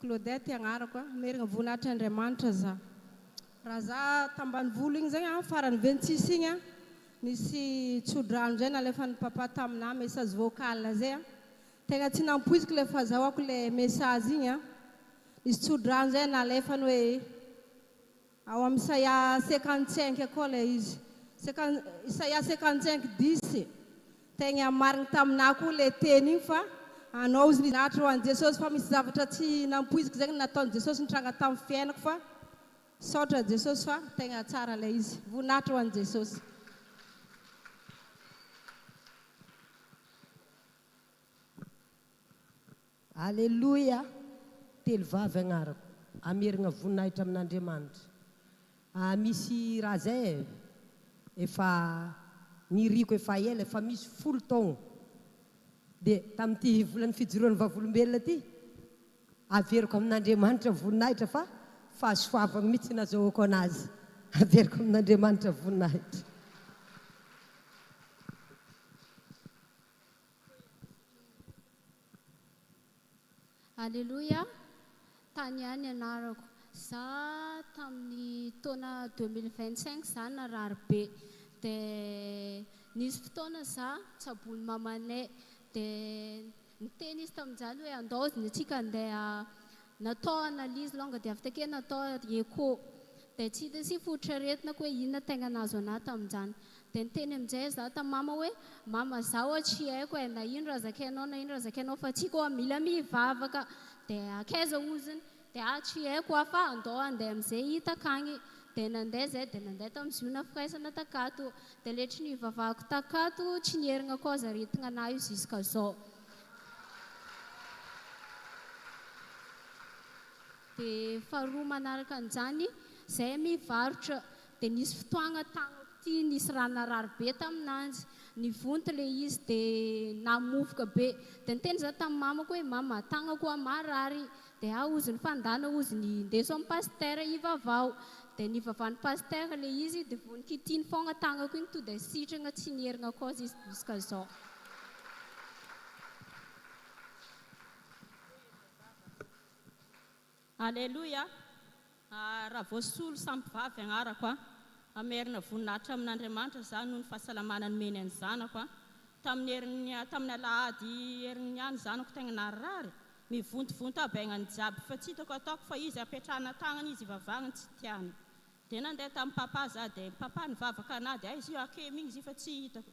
Claudette agnarako a, merigna voninahitr' Andriamanitra za. Raha za tambanivolo igny zegny a, farany 26 igny a, nisy tsodrano zay nalefan'i papa taminah message vocal zay a, tegna tsy nampoiziko le fahazahoako le message igny a, nisy tsodrano zay nalefany hoe Ao amin'ny Isaia 55 koa ilay izy. Isaia 55 dix, Tegna marigny taminah koa le teny igny fa anao izy nahatra ho an'i Jesosy fa misy zavatra tsy nampoiziko zegny nataon'i Jesosy nitranga tamin'ny fiainako fa saotra Jesosy fa tegna tsara ilay izy. Voninahitra ho an'i Jesosy. Aleloia! Telo vavy agnarako. Amerigna voninahitra amin'Andriamanitra. Ah misy raha zay e, efa niriko efa ela, efa misy folo taogno. Dia tamin'ity volan'ny fijoroan'ny vavolombelona ity, averiko amin'Andriamanitra voninahitra fa fahasoavagna mihitsy nazahoako anazy. Averiko amin'Andriamanitra voninahitra. Aleloia, tany ihany anarako. Za tamin'ny taona 2025 za narary be de nisy fotoana za tsaboin'i mamanay. Dia niteny izy tamin'izany hoe andao ny antsika andeha natao analyse longa dia avy take natao echo. Dia tsy hita sy fototr'aretina ko hoe inona tegna nahazo anah tamin'izany. Dia niteny amin'izay za tamin'i mama hoe mama za oa tsy haiko e, na ino raha zakainao na ino raha zakainao fa tsika oa mila mivavaka. Dia akaiza oziny? Dia ah tsy haiko oa fa andao handeha amin'izay hita akagny. Dia nandeha zay dia nandeha tamin'ny ziona firaisana takato. Dia le tsy nivavahako takato tsy nierigna koa aza aretigna anah io jusqu'à zao. Dia faharoa manaraka an'izany, zay mivarotra. Dia nisy fotoagna tagnako ty nisy raha narary be taminanjy. Nivonto le izy dia namovoka be. Dia niteny za tamin'ny mamako hoe mama tagnako hoa marary. Dia ah ozy ny fandana ozy ny indeso amin'ny pasitera hivavaho. Dia nivavahan'ny pasitera le izy dia vao nikitiny foagna tagnako igny to dia sitragna tsy nierigna koa izy jusqu'à zao. Aleloia! Ravoasolo Sampivavy agnarako a! Hamerina voninahitra amin'Andriamanitra za noho ny fahasalamana nomeny an'ny zanako a! Tamin'ny herin'ny tamin'ny alahady herin'ny ihany zanako tegna narary, mivontovonto aby aignany jiaby fa tsy hitako ataoko fa izy apetrahana tagnana izy ivavahagna tsy tiany. Dia nandeha tamin'i papa za dia papa nivavaka anah dia aiza io akema igny izy io fa tsy hitako.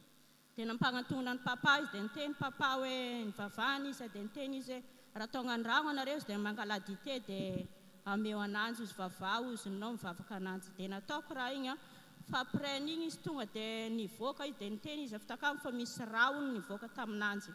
Dia nampanantonina an'i Papa izy, dia niteny Papa hoe, nivavahana izy, dia niteny izy hoe, raha tonga andragno anareo izy dia mangalà dite dia ameo ananjy ozy vavaho ozy nao mivavaka ananjy. Dia nataoko raha igny an, fa après an'igny izy tonga dia nivoaka izy dia niteny izy avy takagny fa misy rà hono nivoaka taminanjy.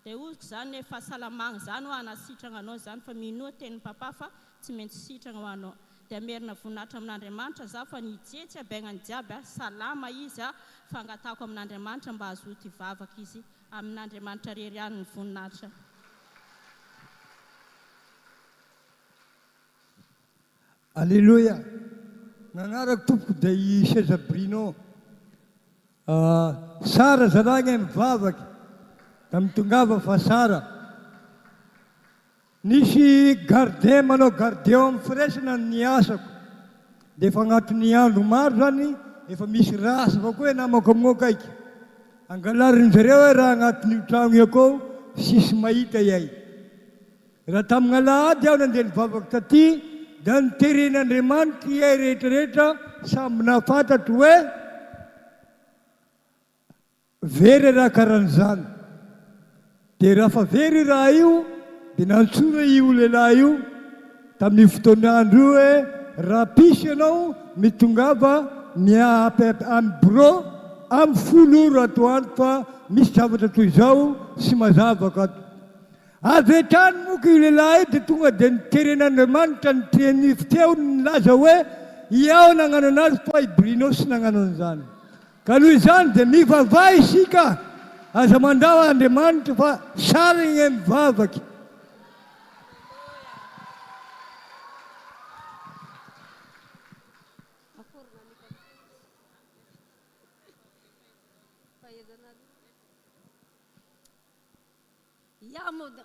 Dia oziko zany hoe fahasalamagna zany hoa hanasitragna anao zany fa minoa tenin'i Papa fa tsy maintsy sitragna hoa anao. Dia hamerina voninahitra amin'Andriamanitra zaho fa nijetsy aby aignany jiaby a, salama izy a, fa angatahako amin'Andriamanitra mba hazoto hivavaka izy, amin'Andriamanitra rery ihany ny voninahitra. Aleloia! Ny anarako tompoko dia i Seza Bruno. Sara zalahy gne mivavaky da mitongava fa sara. Nisy gardien manao gardien ao amin'ny firaisana ny asako dia efa agnatin'ny andro maro zany efa misy race avao koa e namako amignao kaiky. Angalarin-jareo e raha agnatin'io tragno io akao sisy mahita iay. Raha tamin'ny alahady aho nandeha nivavaka taty dia noteren'Andriamanitra iay rehetra rehetra samby nahafantatro hoe very raha karan'izany. Dia raha fa very io raha io dia nantsoina io lehilahy io tamin'io fotoan'andro io hoe raha-piso ianao mitongava miampy amin'ny birao amin'ny folo ora atoandro fa misy zavatra toy izao sy mazava ato. Avy hatrany moa io lehilahy io dia tonga dia niteren'Andriamanitra ny teny feony nilaza hoe iaho nagnano anazy fa i Bruno tsy nagnano an'izany. Ka noho izany dia mivavaha isika, aza mandà Andriamanitra fa sarigny mivavaky. Iaho moa da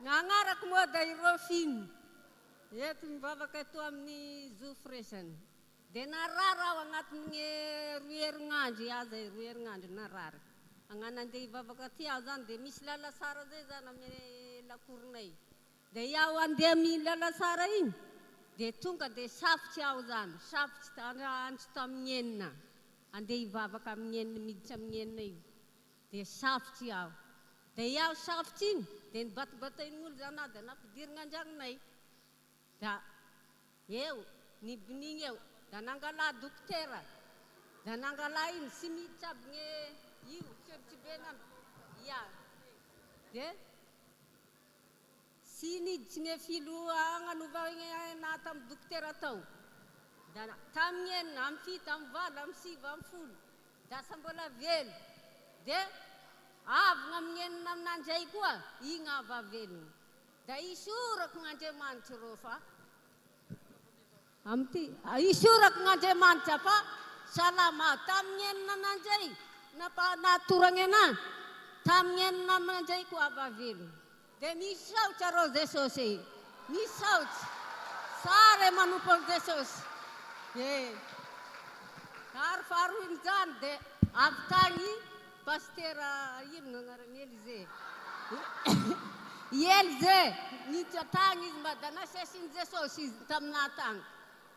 Ny agnarako moa da i Rofine. Eto mivavaka eto amin'ny Zo Firaisana. Dia narary aho agnatin'ny roa herignandro aza e, roa herignandro narary. Agnano andeha hivavaka aty aho zany dia misy lalasara zay zany amin'ny lakoronay. Dia iaho andeha amin'iny lalantsara iny dia tonga dia safotsy aho izany, safotsy andro tamin'ny enina, andeha hivavaka amin'ny enina, miditra amin'ny enina io, dia safotsy aho. Dia iaho safotsy iny dia nibatobatain'olo izany aho dia nampidirina an-dragnonay. Da eo, nibonigny eo, da nangalà dokotera, da nangalà ino, tsy miditra aby gne io, tsebitsebena aby, ia, dia. Tsy niditry gne filoha agnanova gne na tamin'ny dokotera tao. Da tamin'ny enina, amin'ny fito, amin'ny valo, amin'ny sivy, amin'ny folo, da sa mbola velo. De avy gn'amin'ny enina amin'andray koa, igny avy avelogno. Da isaorako gn'Andriamanitry rô fa. Amin'ity, isaorako gn'Andriamanitra fa salama tamin'ny enina nandray nampa nahatoragna anah, tamin'ny enina nandray koa ava velogno. Dia misaotra rô Jesosy e! Misaotra! Tsara e manompo an'i Jesosy e! Ary faharoin'izany dia avy tagny Pasitera ino gn'agnarany Elize i Elize niditra tagny izy mba da nasesin'i Jesosy izy taminah tagny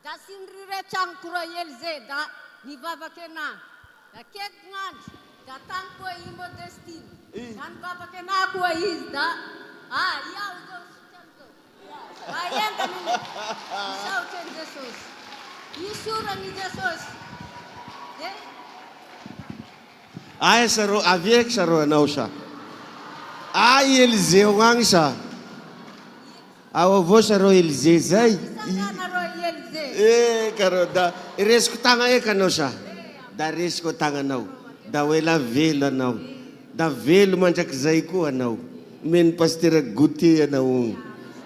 da tsy nirire tragnoko roa i Elize da nivavaky anah da keky gn'andro da tagny koa i Modestine da nivavaky anah koa izy da ah iaho zao sitrany zao. Misaotra an'i Jesosy. Isaorana i Jesosy. Dia. Aiza rô avy eky sa rô anao sa? Ay Elysée agny sa? Ao avao sa rô Elysée zay? Isakana rô i Elysée. Eh ka rô da resiko tagna eky anao sa? Da resiko tagnanao. Da ho ela velo anao. Da velo mandrakizay koa anao. Omen'ny pasitera goûter anao ogny.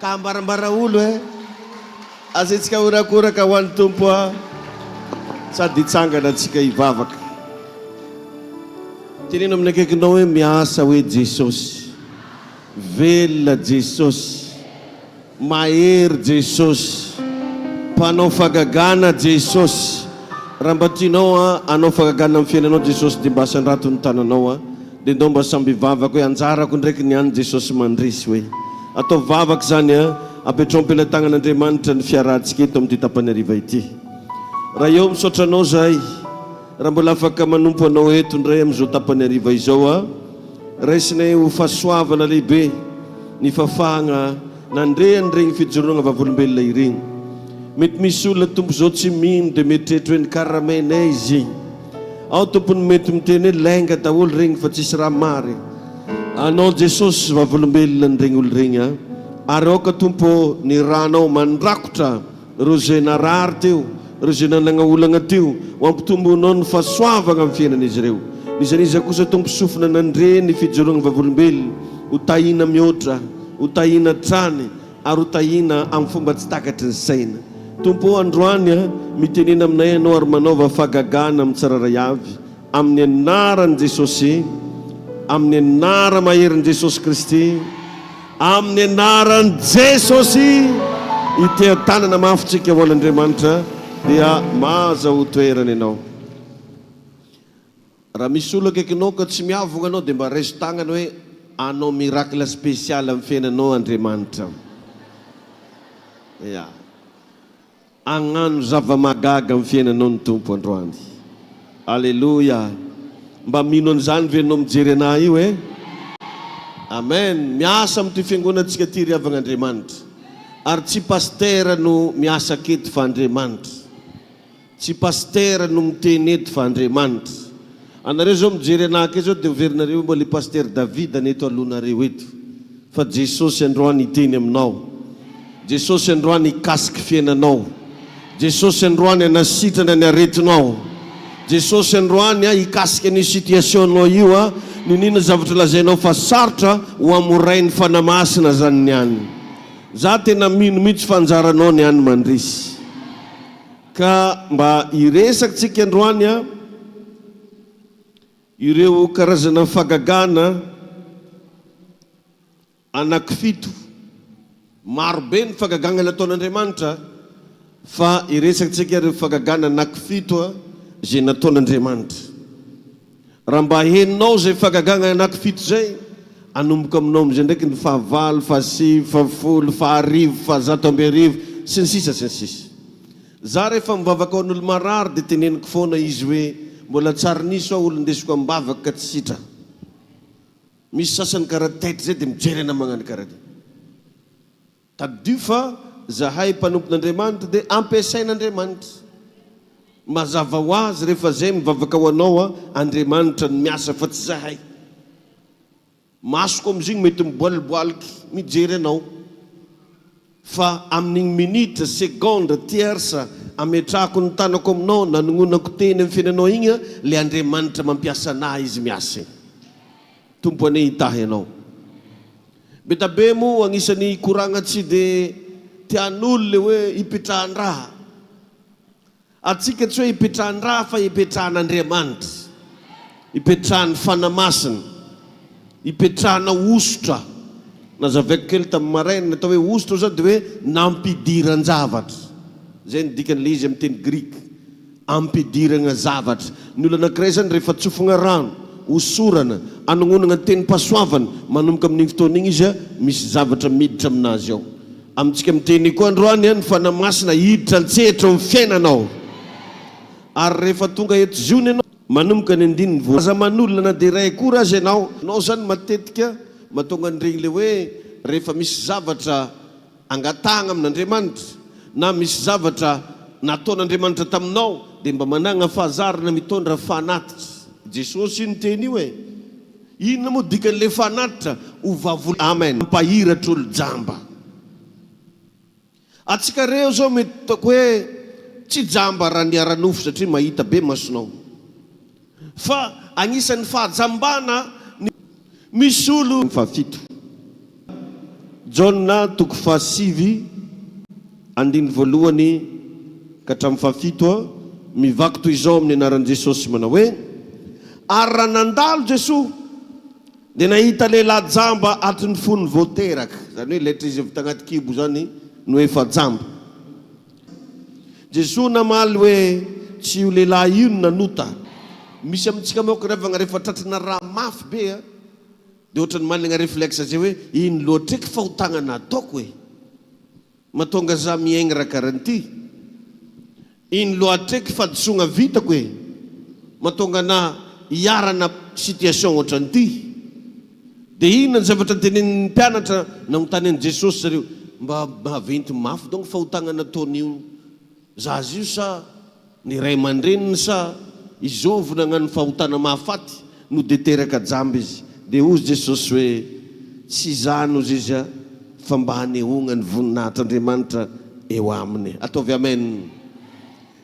Ka ambarambara olo eh. Asiantsika horakoraka ho an'ny Tompo ah. Sady hitsangana antsika hivavaka. Teneno amin'ny akaikinao hoe miasa hoe Jesosy. Velona Jesosy. Mahery Jesosy. Mpanao fagagana Jesosy. Raha mba tianao an hanao fagagana amin'ny fiainanao Jesosy dia mba asandrato ny tananao an. Dia ndao mba samby hivavaka hoe anjarako ndraiky ny any Jesosy mandresy hoe. Ataovy vavaka izany an. Apetrao am-pelatanan'Andriamanitra ny fiarahantsika eto amin'ity tapany hariva ity. Ray ô misaotra anao zahay raha mbola afaka manompo anao eto indray amin'izao tapany hariva izao an. Raisinay ho fahasoavana lehibe ny fahafahagna nandre an'iregny fijoroagna vavolombelona iregny. Mety misy olona Tompo zao tsy mino dia mieritreritra hoe nikaramainay izy igny. Ao Tompo ny mety miteny hoe lainga daholo regny fa tsisy raha marigny. Anao Jesosy vavolombelona an'iregny olo regny a. Ary aoka Tompo ô ny ranao mandrakotra Ireo izay narary teo, ireo izay nanagna olagna teo, ho ampitombonao ny fahasoavagna amin'ny fiainan'izy ireo. N'iza n'iza kosa Tompo sofina nandre ny fijoroagna vavolombelona, ho tahiana mihoatra, ho tahiana hatrany, ary ho tahiana amin'ny fomba tsy takatry ny saina. Tompo ô, androany a, mitenena aminay Ianao ary manaova fahagagana amin'ny tsirairay avy, amin'ny anaran'i Jesosy, amin'ny anara-maherin'i Jesosy Kristy. Amin'ny anaran'i Jesosy, hiteha-tanana mafy tsika ho an'Andriamanitra dia mahaza ho toerana ianao. Raha misy olona akaikinao ka tsy miavogna anao dia mba raiso tagnana hoe hanao miracle spécial amin'ny fiainanao Andriamanitra. Ya. Hagnano zava-mahagaga amin'ny fiainanao ny Tompo androany. Aleloia! Mba mino an'izany ve ianao mijery anah io eh? Amen! Miasa amin'ity fiangonantsika ity ry havagna Andriamanitra. Ary tsy pasitera no miasa aketo fa Andriamanitra. Tsy pasitera no miteny eto fa Andriamanitra. Anareo zao mijery anah akeo zao dia hoverinareo hoe mbola i Pasitera David anie eto alohanareo eto. Fa Jesosy androany hiteny aminao. Jesosy androany hikasiky fiainanao. Jesosy androany hanasitrana ny aretinao. Jesosy androany hikasika an'io situation nao io a, niniana zavatra lazainao fa sarotra ho hamorain'ny Fanahy Masina zany ny any. Za tena mino mihitsy fa anjaranao ny any mandresy. Ka mba hiresaka tsika androany a, ireo karazana fagagana anakifito. Maro be ny fagagagna nataon'Andriamanitra fa hiresaka tsika ireo fagagana anakifito izay nataon'Andriamanitra. Raha mba henonao izay fagagagna anakifito izay, hanomboka aminao amin'izay ndraiky ny fahavalo, fahasivy, fahafolo, faharivo, fahazato amby arivo, sy ny sisa sy ny sisa. Za rehefa mivavaka ho an'olo marary dia teneniko foana izy hoe mbola tsary nisy aho olo ndesiko am-bavaka ka tsy sitrana. Misy sasany karaha taitra zay dia mijery anah magnano karaha ty. Tadidio fa zahay mpanompon'Andriamanitra dia ampiasain'Andriamanitra. Mazava ho azy rehefa zay mivavaka ho anao a, Andriamanitra no miasa fa tsy zahay. Masoko amizigny mety miboaliboaliky mijery anao fa amin'igny minitra, segondra, tiersa ametrahako ny tanako aminao nanognonako teny amin'ny fiainanao igny a, le Andriamanitra mampiasa anah izy miasa igny. Tompo anie hitahy anao. Betabe moa agnisan'ny koragna tsy de tian'olo le hoe ipetrahan-draha. Antsika tsy hoe ipetrahan-draha fa ipetrahan'Andriamanitra, ipetrahan'ny Fanahy Masina, ipetrahana hosotra. Nazavaiko kely tamin'ny maraina, ny atao hoe hosotra izany dia hoe nampidiran-javatra. Izay no dikan'ilay izy amin'ny teny grika. Ampidirana zavatra. Ny olona anankiray izany rehefa tsofina rano, hosorana, anongonana tenim-pahasoavana, manomboka amin'iny fotoana iny izy misy zavatra miditra aminazy ao. Amintsika miteny io koa androany, ny Fanahy Masina hiditra an-tsehatra ao amin'ny fiainanao. Ary rehefa tonga eto Ziona ianao, manomboka ny andininy voalohany. Aza manolona na dia iray akory aza ianao. Ianao izany matetika mahatonga an'ireny ilay hoe rehefa misy zavatra angatahagna amin'Andriamanitra na misy zavatra nataon'Andriamanitra taminao dia mba managna fahazarana mitondra fanatitra. Jesosy io niteny io e! Inona moa dikan'ilay fanatitra? Ho vavol. Amen. Mpahiratra olo jamba. Atsika reo zao mety ataoko hoe tsy jamba raha ny ara-nofo satria mahita be masonao. Fa agnisan'ny fahajambana ny misy olo. Fahafito. Jaona toko fahasivy andininy voalohany ka hatramin'ny fahafito a, mivaky toy izao amin'ny anaran'i Jesosy manao hoe, Ary raha nandalo Jesoa, dia nahita lehilahy jamba hatry ny fony vao teraka, izany hoe letra izy avy tagnaty kibo izany no efa jamba. Jesoa namaly hoe, Tsy io lehilahy io no nanota. Misy amintsika manko ry havagna rehefa tratrana raha mafy be a, dia ohatran'ny managna reflexe zay hoe, ino loatra eky fahotagna nataoko e? Mahatonga za miaigny raha karan'ity? Ino loatra eky fahadisoagna vitako e? Mahatonga anah hiarana situation ohatran'ity? Dia inona ny zavatra notenenin'ny mpianatra nanontany an'i Jesosy zareo? Mba maventy mafy donc fahotagna nataon'io zaza io sa ny ray aman-dreniny sa i zovy nagnano fahotana mahafaty no dia teraka jamba izy? Dia hozy Jesosy hoe, Tsy izany hozy izy a, fa mba hanehoagna ny voninahitr'Andriamanitra eo aminy. Ataovy Amen.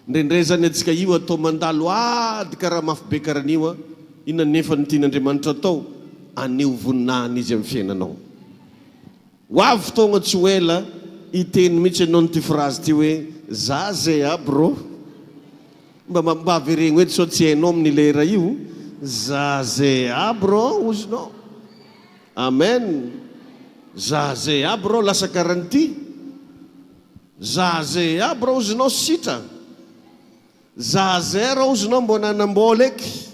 Indraindray zany antsika io atao mandalo ady karaha mafy be karan'io a, inona nefa no tian'Andriamanitra atao? Aneho voninahiny Izy amin'ny fiainanao. Ho avy fotoagna tsy ho ela hiteny mihitsy ianao an'ity phrase ity hoe za ze a bro. Mba mba averegno eto sao tsy hainao amin'ny lera io, za ze a bro hozy nao. Amen. Za ze a bro lasa karan'ity. Za ze aby raozinao sitra. Za ze raozinao mbô nanambôla eky.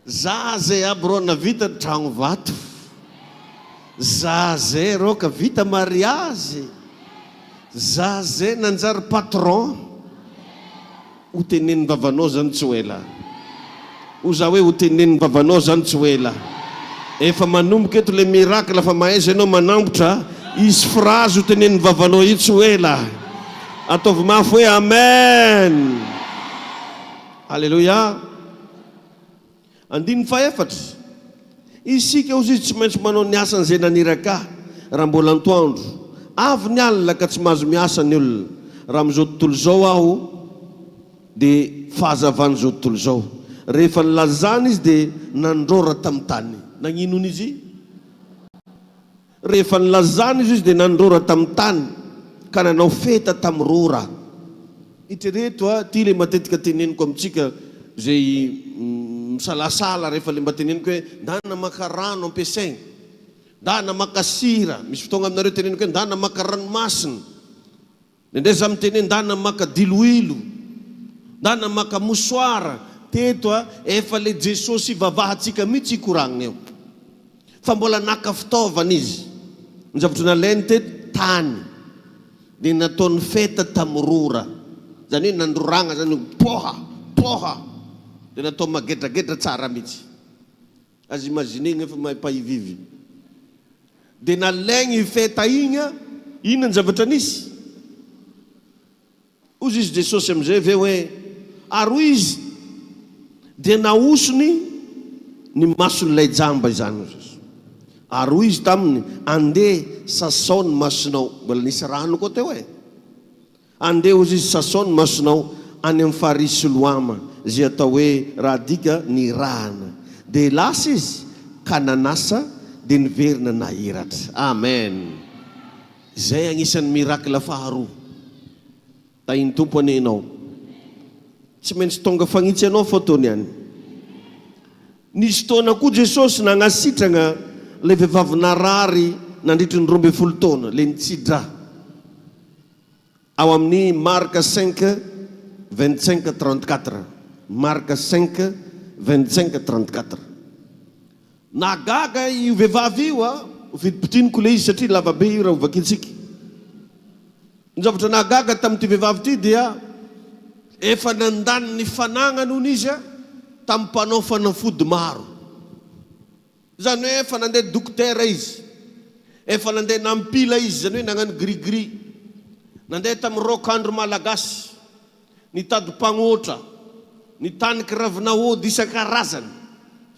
Za ze aby rô navita tragno vato. Za ze rô ka vita mariazy. Za ze nanjary patron. Ho tenenin'ny vavanao zany tsy ho ela. Ho za hoe ho tenenin'ny vavanao zany tsy ho ela. Efa manomboka eto le miracle fa mahaiza ianao manambotra a. Hisy phrase ho tenenin'ny vavanao io tsy ho ela. Ataovy mafy hoe Amen. Alléluia. Andininy fahefatra, Isika, hozy izy, tsy maintsy manao ny asan'izay naniraka ahy, raha mbola antoandro. Avy ny alina ka tsy mahazo miasa ny olona. Raha amin'izao tontolo izao aho, dia fahazavan'izao tontolo izao. Rehefa nilazana izy dia nandrora tamin'ny tany. Nagnino izy? Rehefa nilazana izy izy dia nandrora tamin'ny tany ka nanao feta tamin'ny rora. Eritrereto a, ity ilay matetika teneniko amintsika izay misalasala rehefa ilay mba teneniko hoe ndana maka rano ampiasaina, ndana maka sira, misy fotoagna aminareo teneniko hoe ndana maka ranomasina, indraindray za miteny hoe ndana maka diloilo, ndana maka mosoara, teto a, efa ilay Jesosy ivavahantsika mihitsy ikoragnina eo. Fa mbola naka fitaovana izy. Ny zavatra nalainy teto, tany. Dia nataony feta tamin'ny rora. Izany hoe nandroragna izany hoe poha! Poha! Dia natao magedragedra tsara mihitsy. Aza imaginer-gna efa mahay mpahivivy. Dia nalaigny io feta igny, inona ny zavatra nisy? Hozy izy Jesosy amin'izay ve hoe, ary hoy izy, dia nahosony ny mason'ilay jamba izany hozy izy. Ary hoy izy taminy, andeha sasao ny masonao. Mbola nisy rano koa teo e. Andeha hozy izy sasao ny masonao any amin'ny farihy Siloama, izay atao hoe raha adika nirahana. Dia lasa izy ka nanasa, dia niverina nahiratra. Amen. Izay agnisan'ny miracle faharoa. Tahin'ny Tompo anie ianao. Tsy maintsy tonga fagnitsy anao fotoany any. Nisy fotoana koa Jesosy nagnasitragna ilay vehivavy narary. nandritry ny 12 taona, le nitsi-drà. Ao amin'ny Marka cinq, 25, 34. Marka cinq, 25, 34. Nahagaga io vehivavy io a! Ho fidimpitiniko ilay izy satria lava be io raha ho vakintsika. Ny zavatra nahagaga tamin'ity vehivavy ity dia efa nandany ny fanagnany hono izy tamin'ny mpanao fanafody maro. Izany hoe efa nandeha dokotera izy, efa nandeha nampila izy, izany hoe nagnano gris gris, nandeha tamin'ny raokandro malagasy, nitady mpagnotra, nitaniky ravin'aody isan-karazany,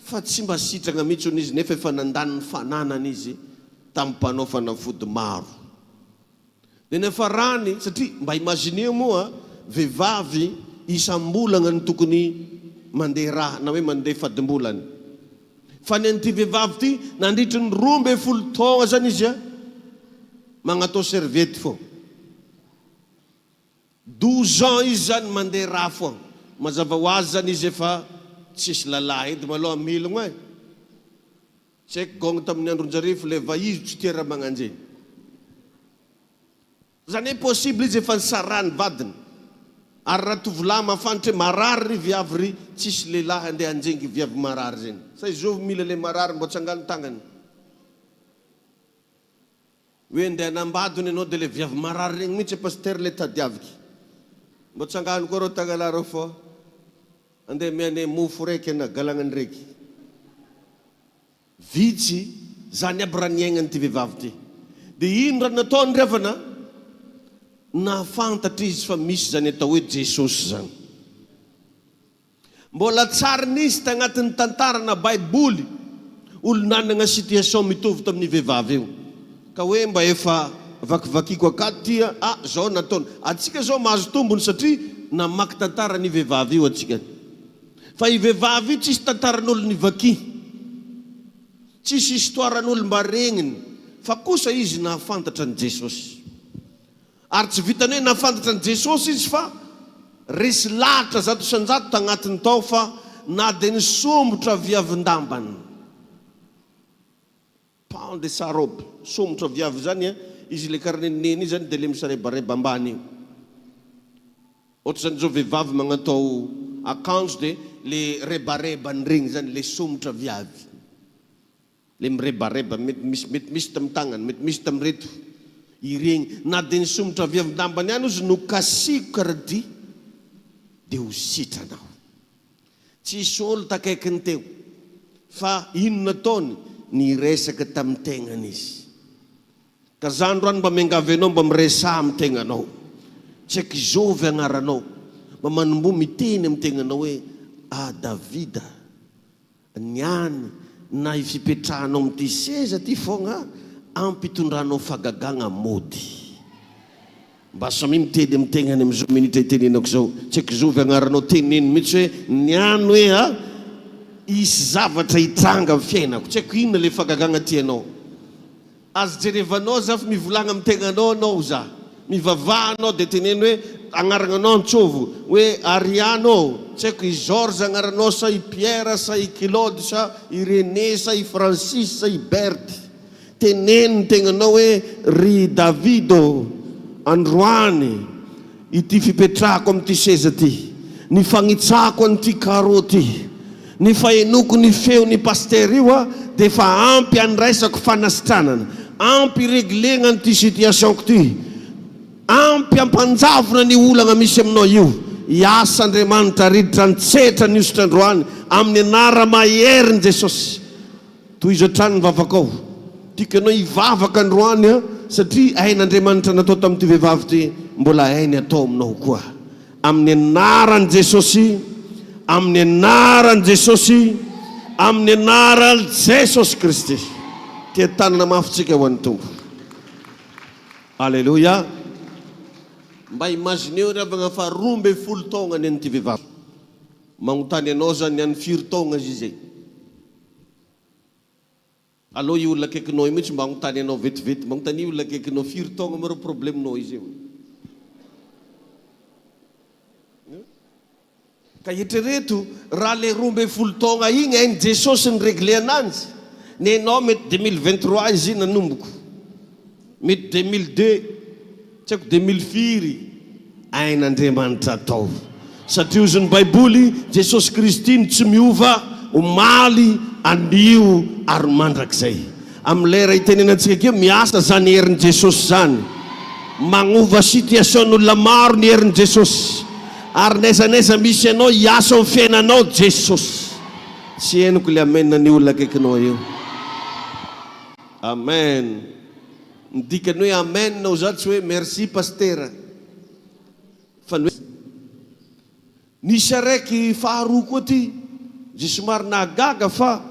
fa tsy mba sitragna mihitsy hono izy nefa efa nandany ny fananany izy tamin'ny mpanao fanafody maro. Dia niafarany, satria mba imagineo moa vehivavy isam-bolagna no tokony mandeha rà na hoe mandeha fadimbolana. Fa ny an'ity vehivavy ity nandritry ny 12 taogna zany izy a, magnatao serviette fô. 12 ans izy zany mandeha rà foagna. Mazava ho azy zany izy efa tsisy lalahy edy malôha milogno e. Tsy haiko gong tamin'ny andron-jareo fa ilay vahizo tsy tia raha magnanjeny. Zany hoe possible izy efa nisarahan'ny vadiny. Ary raha tovolahy mahafantatra hoe marary ry viavy ry tsisy lehilahy andeha hanjengy viavy marary zegny. Sa izovy mila le marary mbô tsangano tagnany. Hoe andeha hanambady hono ianao dia le viavy marary regny mihitsy pasitera le tadiaviky. Mbô tsangano koa rô tagnalahy rô fô andeha amianay mofo raiky ana galagnany raiky. Vitsy zany aby raha niaignan'ity vehivavy ty. Dia ino raha nataony ry havana? Nahafantatra izy fa misy zany atao hoe Jesosy zany. Mbola tsary nisy tagnatin'ny tantara na baiboly olo nanagna situation mitovy tamin'io vehivavy io. Ka hoe mba efa vakivakiko akato ty a, ah zao nataony. Atsika zao mahazo tombony satria namaky tantara an'io vehivavy io atsika. Fa io vehivavy io tsisy tantaran'olo nivaky. Tsisy histoire an'olo mba regniny. Fa kosa izy nahafantatra an'i Jesosy. Ary tsy vitan'ny hoe nahafantatra an'i Jesosy izy fa resy lahatra 100% tagnatiny tao fa na dia nisombotra viavin-dambany, pan de sa robe, somotra viavy izany an, izy ilay karaha neniny io izany dia ilay misarebareba ambany io. Ohatr'izany izao vehivavy magnatao akanjo dia le rebarebany regny izany, le somotra viavy. Le mirebareba mety misy mety misy tam tagnany mety misy tam reto iregny na de ny somotra avy avin-dambany ihany ozy no kasihiko karaha ty de ho sitrana aho. Tsisy olo takaikiny teo fa ino nataony niresaka tam tegnany izy. Ka za androany mba miangavy anao mba miresaha am tegnanao tsy haiko izovy agnaranao mba manomboha miteny am tegnanao hoe ah Davida Ny any na i fipetrahanao amin'ity seza ty fogna ampitondranao fagagagna mody. Mba samia miteny amin'ny tegnany amin'izao minitra itenenako izao. Tsy haiko zovy agnaranao teneno mihitsy hoe ny any hoe a hisy zavatra hitranga amin'ny fiainako. Tsy haiko inona le fagagagna tianao. Aza jerevanao za fa mivolagna am tegnanao anao za. Mivavaha anao de teneno hoe agnaragnanao antsovo hoe Ariano ô, tsy haiko i Georges agnaranao sa i Pierre sa i Claude sa i René sa i Francis sa i Berthe. Teneno ny tegnanao hoe ry David ô, androany Ity fipetrahako amin'ity seza ity, ny fagnitsahako an'ity carreau ity, ny fahenoako ny feon'i Pasitera io dia efa ampy handraisako fanasitranana, ampy hi-regler-gna an'ity situation-ko ity, ampy hampanjavona ny olagna misy aminao io. Hiasa Andriamanitra riditra an-tsetra ny hosotra androany amin'ny anara-maherin'i Jesosy. Tohizo hatrany ny vavakao. Tiako ianao hivavaka androany an, satria hain'Andriamanitra natao tamin'ity vehivavy ity, mbola hainy atao aminao koa. Amin'ny anaran'i Jesosy, amin'ny anaran'i Jesosy, amin'ny anaran'i Jesosy Kristy. Tia tanana mafy tsika ho an'ny Tompo. Aleloia. Mba imagineo ry havagna fa 12 taogna ny an'ity vehivavy. Magnontany anao za ny an'ny firy taogna izy izay? Aleo io olona akaikinao io mihitsy mba hanontany anao vetivety, manontania olona akaikinao firy taogna moa ireo problème-nao izy io. Ka eritrereto raha le 12 taogna igny hain'i Jesosy ni-regler ananjy, nenao mety 2023 izy io nanomboko. Mety 2002, tsy haiko 2000 firy, hain'Andriamanitra atao. Satria hozy ny Baiboly, Jesosy Kristy no tsy miova omaly, anio ary mandrakizay. Amin'ny lera itenenantsika akeo, miasa izany herin'i Jesosy izany. Magnova situation-n'olona maro ny herin'i Jesosy. Ary n'aiza n'aiza misy anao, hiasa ao amin'ny fiainanao Jesosy. Tsy henoko le amen ny olona akaikinao eo. Amen. Ny dikany hoe amen ho za tsy hoe merci pastera fa ny hoe. Nisy araiky faharoa koa ty zay somary nahagaga fa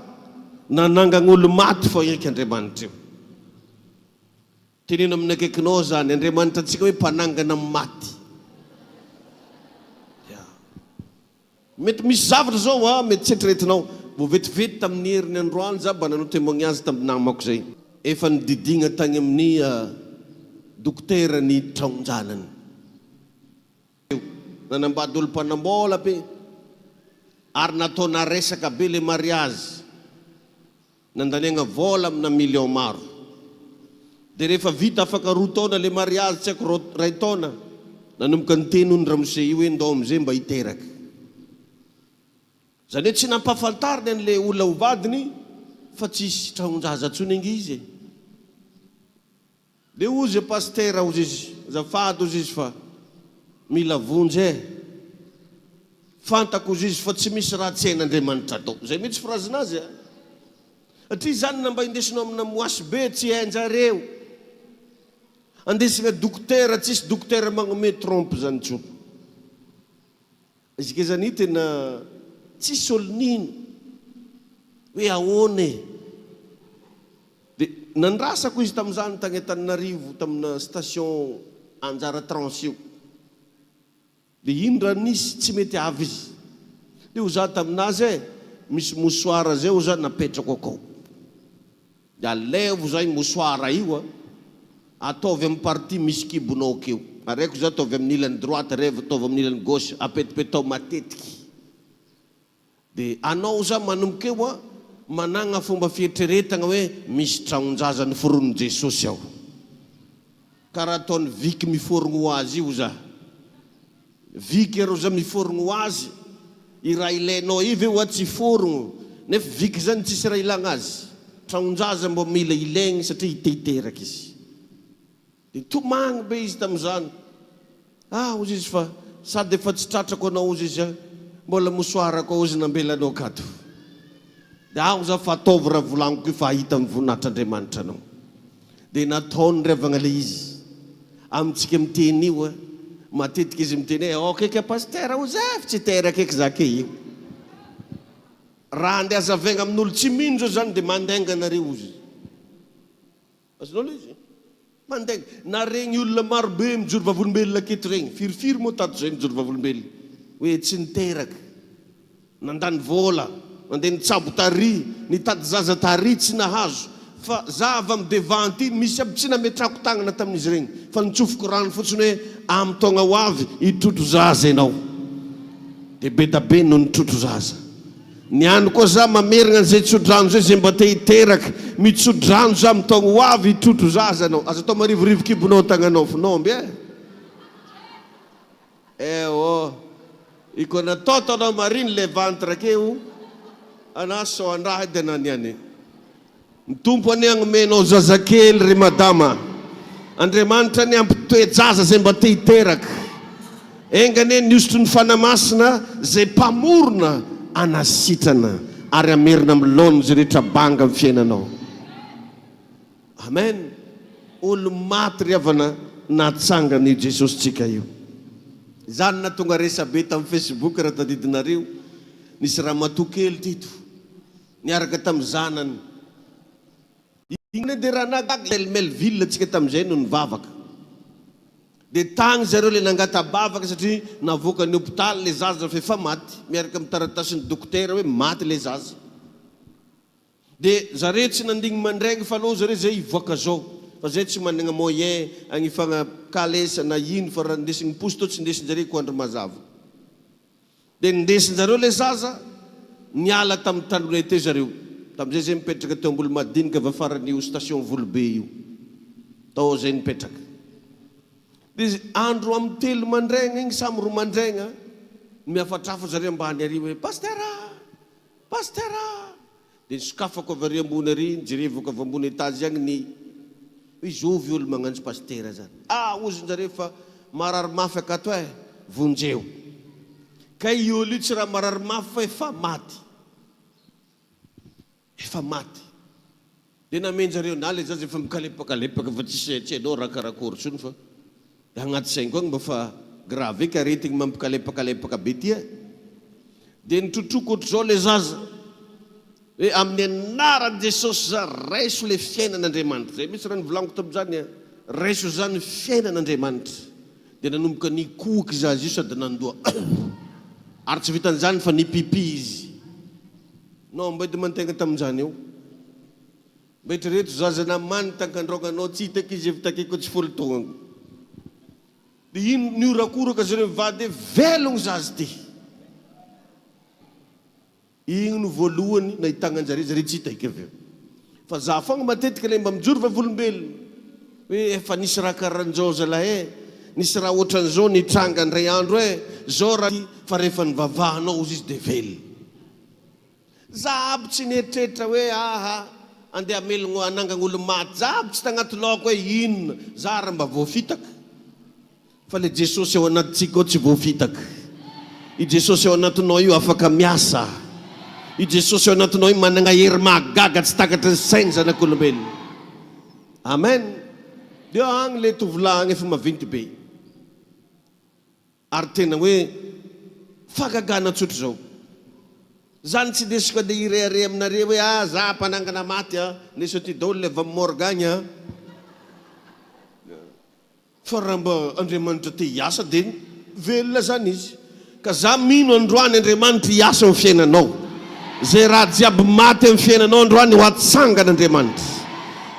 nanangagn'olo maty fao eky Andriamanitra io. Teneno amin'ny akaikinao zany, Andriamanitra antsika hoe mpanangana maty. Ya. Mety misy zavatra zao a, mety tsy eritreretinao. Vao vetivety tamin'ny heriny androany za mba nanao témoignage tamin'ny namako zay. Efa nididigna tagny amin'ny dokotera ny traon-janany. Nanambady olo mpanambola be ary nataona resaka be le mariage. Nandaniagna vôla amina millions maro. Dia rehefa vita afaka roa taona le mariazy tsy haiko ro ray taona, nanomboka niteny hono ramose io hoe ndao amizay mba hiteraka. Zany hoe tsy nampahafantariny an'le olona ho vadiny fa tsisy tragnon-jaza tsony ange izy e. Dia hozy pasitera hozy izy, azafady hozy izy fa mila vonjy eh! Fantako hozy izy fa tsy misy raha tsy hain'Andriamanitra atao. Izay mihitsy phrase-nazy a! Satria izany na mba indesinao amina moasy be tsy hain-jareo. Andesina dokotera, tsisy dokotera magnome trompe zany intsony. Izy kezany tena tsisy ol nino hoe ahoana e! De nandrasako izy tamzany tagny Antananarivo tamina station Anjara Trans io. De ino raha nisy tsy mety avy izy. De ho za taminazy e, misy mouchoir zay ho za napetrako akao. De alevo zay mouchoir io a, ataovy amin'ny partie misy kibonao akeo. Areko zay ataovy amin'ny ilany droite, revo ataovy amin'ny ilany gauche, apetipetao matetiky. De anao za manomboka eo a, managna fomba fieritreretagna hoe misy tragnon-jaza noforonin'i Jesosy ao. Karaha ataon'ny viky miforogno ho azy io za. Viky arô za miforogno ho azy, i raha ilainao i ve oa tsy hiforogno, nefa viky zany tsisy raha ilagna azy, tragnon-jaza mbô mila ilaigny satria te hiteraka izy. De nitomagny be izy tamizany, ah ozy izy fa sady efa tsy tratrako anao ozy izy a, mbola mosoarako ao ozy nambelanao akato. De ao za fa ataovy raha volagniko io fa hahita ny voninahitr'Andriamanitra anao. Dia nataony ry havagna le izy. Amintsika miteny io a, matetika izy miteny hoe ok eky pasitera Joseph tsy teraka eky za ke io. Raha andeha hazavaigna amin'olo tsy mino zao zany dia mandainga nareo ozy. Azonao le izy? Mandainga. Na regny olona maro be mijoro vavolombelona aketo regny, firifiry moa tato zay nijoro vavolombelona hoe tsy niteraka. Nandany vola, nandeha nitsabo tary, nitady zaza tary tsy nahazo, fa za avy am devant aty misy aby tsy nametrako tagnana tamin'izy regny fa nitsofoko rano fotsiny hoe am taogna ho avy hitrotro zaza enao. De be da be no nitrotro zaza. Ny any koa za mamerigna an'izay tsodrano zay, zay mba te hiteraka, mitsodrano za am taogno ho avy hitrotro zaza anao. Aza atao marivorivo kibonao tagnanao f'nomby eh. Eh oh iko nataoto anao mariny le ventre keo ana sao andraha edy ana niany. Ny Tompo anie hagnomenao zazakely ry madama. Andriamanitra anie hampitoe-jaza zay mba te hiteraka. Enga anie ny hosotry ny Fanahy Masina zay mpamorona hanasitrana ary hamerina amin'ny laoniny zay rehetra banga amin'ny fiainanao. Amen! Olo maty ry havana natsangana io Jesosy tsika io. Izany nahatonga resabe tamin'ny Facebook raha tadidinareo, nisy ramatoa kely teto niaraka tamin'ny zanany. Iny dia raha nagaga El Melville tsika tamin'izay no nivavaka. Dia tagny zareo le nangata-bavaka satria navoakan'ny hopitaly le zaza fa efa maty, miaraka amin'ny taratasin'ny dokotera hoe maty le zaza. De zare tsy nandigny mandraigny fa alou zare zay hivoaka zao fa zay tsy managna moyen agnifagna kalesa na ino fa raha ndesigny posy tô tsy ndesinjare ko andro mazava. De nindesinjareo le zaza niala tam tanonay teo zareo tamzay zay mipetraka teo Ambolomadinika vafaran'io station Volobe io. Tao zay nipetraka. Dia andro amin'ny telo mandraigna igny samy roa mandraigna, mihafatrafa zareo ambany ary hoe Pasteur a! Pasteur a! Dia nisokafako avy ary ambony ary, nijerevako avy ambony étage agny ny hoe zovy olo magnantso pasitera zany. Ah! Ozon-jareo fa marary mafy akato eh! Vonjeo. Kay io olo io tsy raha marary mafy fa efa maty. Efa maty. Dia namenjareo na le zaza efa mikalepakalepaka fa tsisy tsy hainao raha karakory tsony fa dia agnaty saingo agny mba fa grave eky aretigny mampikalepakalepaka be ty e. Dia nitrotroko ohatr'izao le zaza hoe amin'ny anaran'i Jesosy za raiso le fiainan'Andriamanitra. Zay mihitsy raha nivolaniko tamin'izany a, raiso zany fiainan'Andriamanitra. Dia nanomboka nikohoka zaza io sady nandoa ary tsy vitan'izany fa nipipi izy. Non mba edy mantegna tamin'izany eo. Mba eritrereto zaza namany tankandraognanao tsy hitako izy efa takeko tsy folo taogna. De ino niorakoraka zareo mivady hoe velogno zaza ty. Igny no voalohany nahitagna anjare zare tsy hita eky avy eo. Fa za fogna matetika le mba mijoro vavolombelogno hoe efa nisy raha karahan'izao zalahy e, nisy raha otran'izao nitranga ndray andro e, zao raha ty fa rehefa nivavahanao ozy izy de velona. Za aby tsy nieritreritra hoe aha andeha hamelogno hanangagna olo maty, za aby tsy tagnaty lohako hoe inona, za ary mba voafitaka fa le Jesosy ao anatintsika ao tsy voafitaka, i Jesosy ao anatinao io afaka miasa, i Jesosy ao anatinao io managna hery mahagaga tsy takatry ny sain'ny zanak'olombelona. Amen. Dia agny le tovolahy agny efa maventy be. Ary tena hoe fahagagana tsotra izao. Zany tsy ndesiko andeha hirehareha aminareo hoe ah za mpanangana maty a, ndeso aty daholo le avy amin'ny morgue agny a. Fa raha mba Andriamanitra te hiasa dia velona zany izy. Ka za mino androany Andriamanitra hiasa eo amin'ny fiainanao. Zay raha jiaby maty amin'ny fiainanao androany ho atsangana Andriamanitra.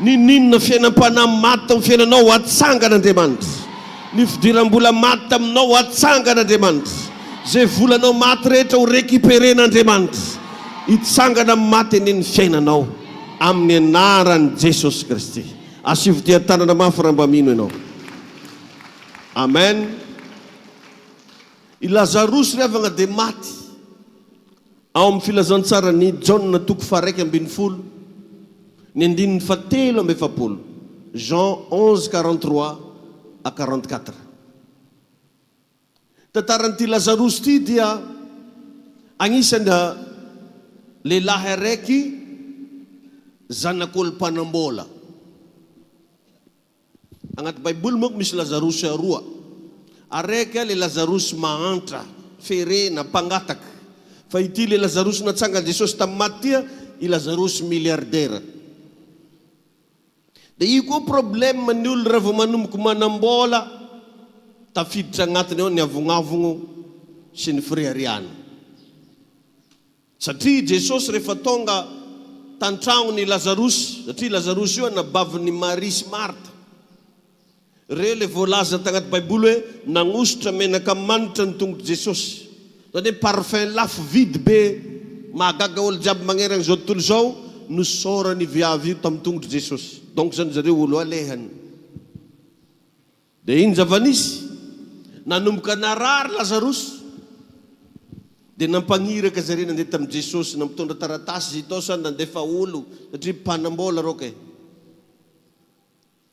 Ninoninona fiainam-panahy maty tao amin'ny fiainanao ho atsangana Andriamanitra. Ny fidiram-bola maty taminao ho atsangana Andriamanitra. Zay volanao maty rehetra ho recuperer n'Andriamanitra. Hitsangana amin'ny maty anie ny fiainanao amin'ny anaran'i Jesosy Kristy. Asivo dian-tanana mafy raha mba mino ianao. Amen. I Lazarosy ry havagna dia maty. Ao amin'ny Filazantsaran'i Jaona toko faha-11, ny andininy faha-43, Jean 11, 43 à 44. Tantaran'ity Lazarosy ity dia agnisan'ny lehilahy araiky zanak'olo mpanam-bôla. Agnaty baiboly manko misy lazarosy aroa. Araiky le lazarosy mahantra, ferena, mpangataka. Fa ity le lazarosy natsangan'i Jesosy tamin'ny maty ty i lazarosy milliardaire. De io koa problème ny olo raha vao manomboka manam-bola, tafiditra agnatiny ao ny avognavogno sy ny fireharehana. Satria i Jesosy rehefa tonga tan-tragnony i Lazarosy, satria i Lazarosy io anabavin'i Maria sy Marta, ireo ilay voalaza tagnaty Baiboly hoe nagnositra menaka manitra ny tongotr'i Jesosy, zany hoe parfum lafo vidy be mahagaga olo jiaby magneragna izao tontolo izao, nosaoran'i viavy io tamin'ny tongotr'i Jesosy, donc zany zareo olo alehany. Dia iny zava-nisy, nanomboka narary Lazarosy, dia nampagniraka zare nandeha tamin'i Jesosy, nampitondra taratasy izy tao sa nandefa olo, satria mpanam-bola reo kay.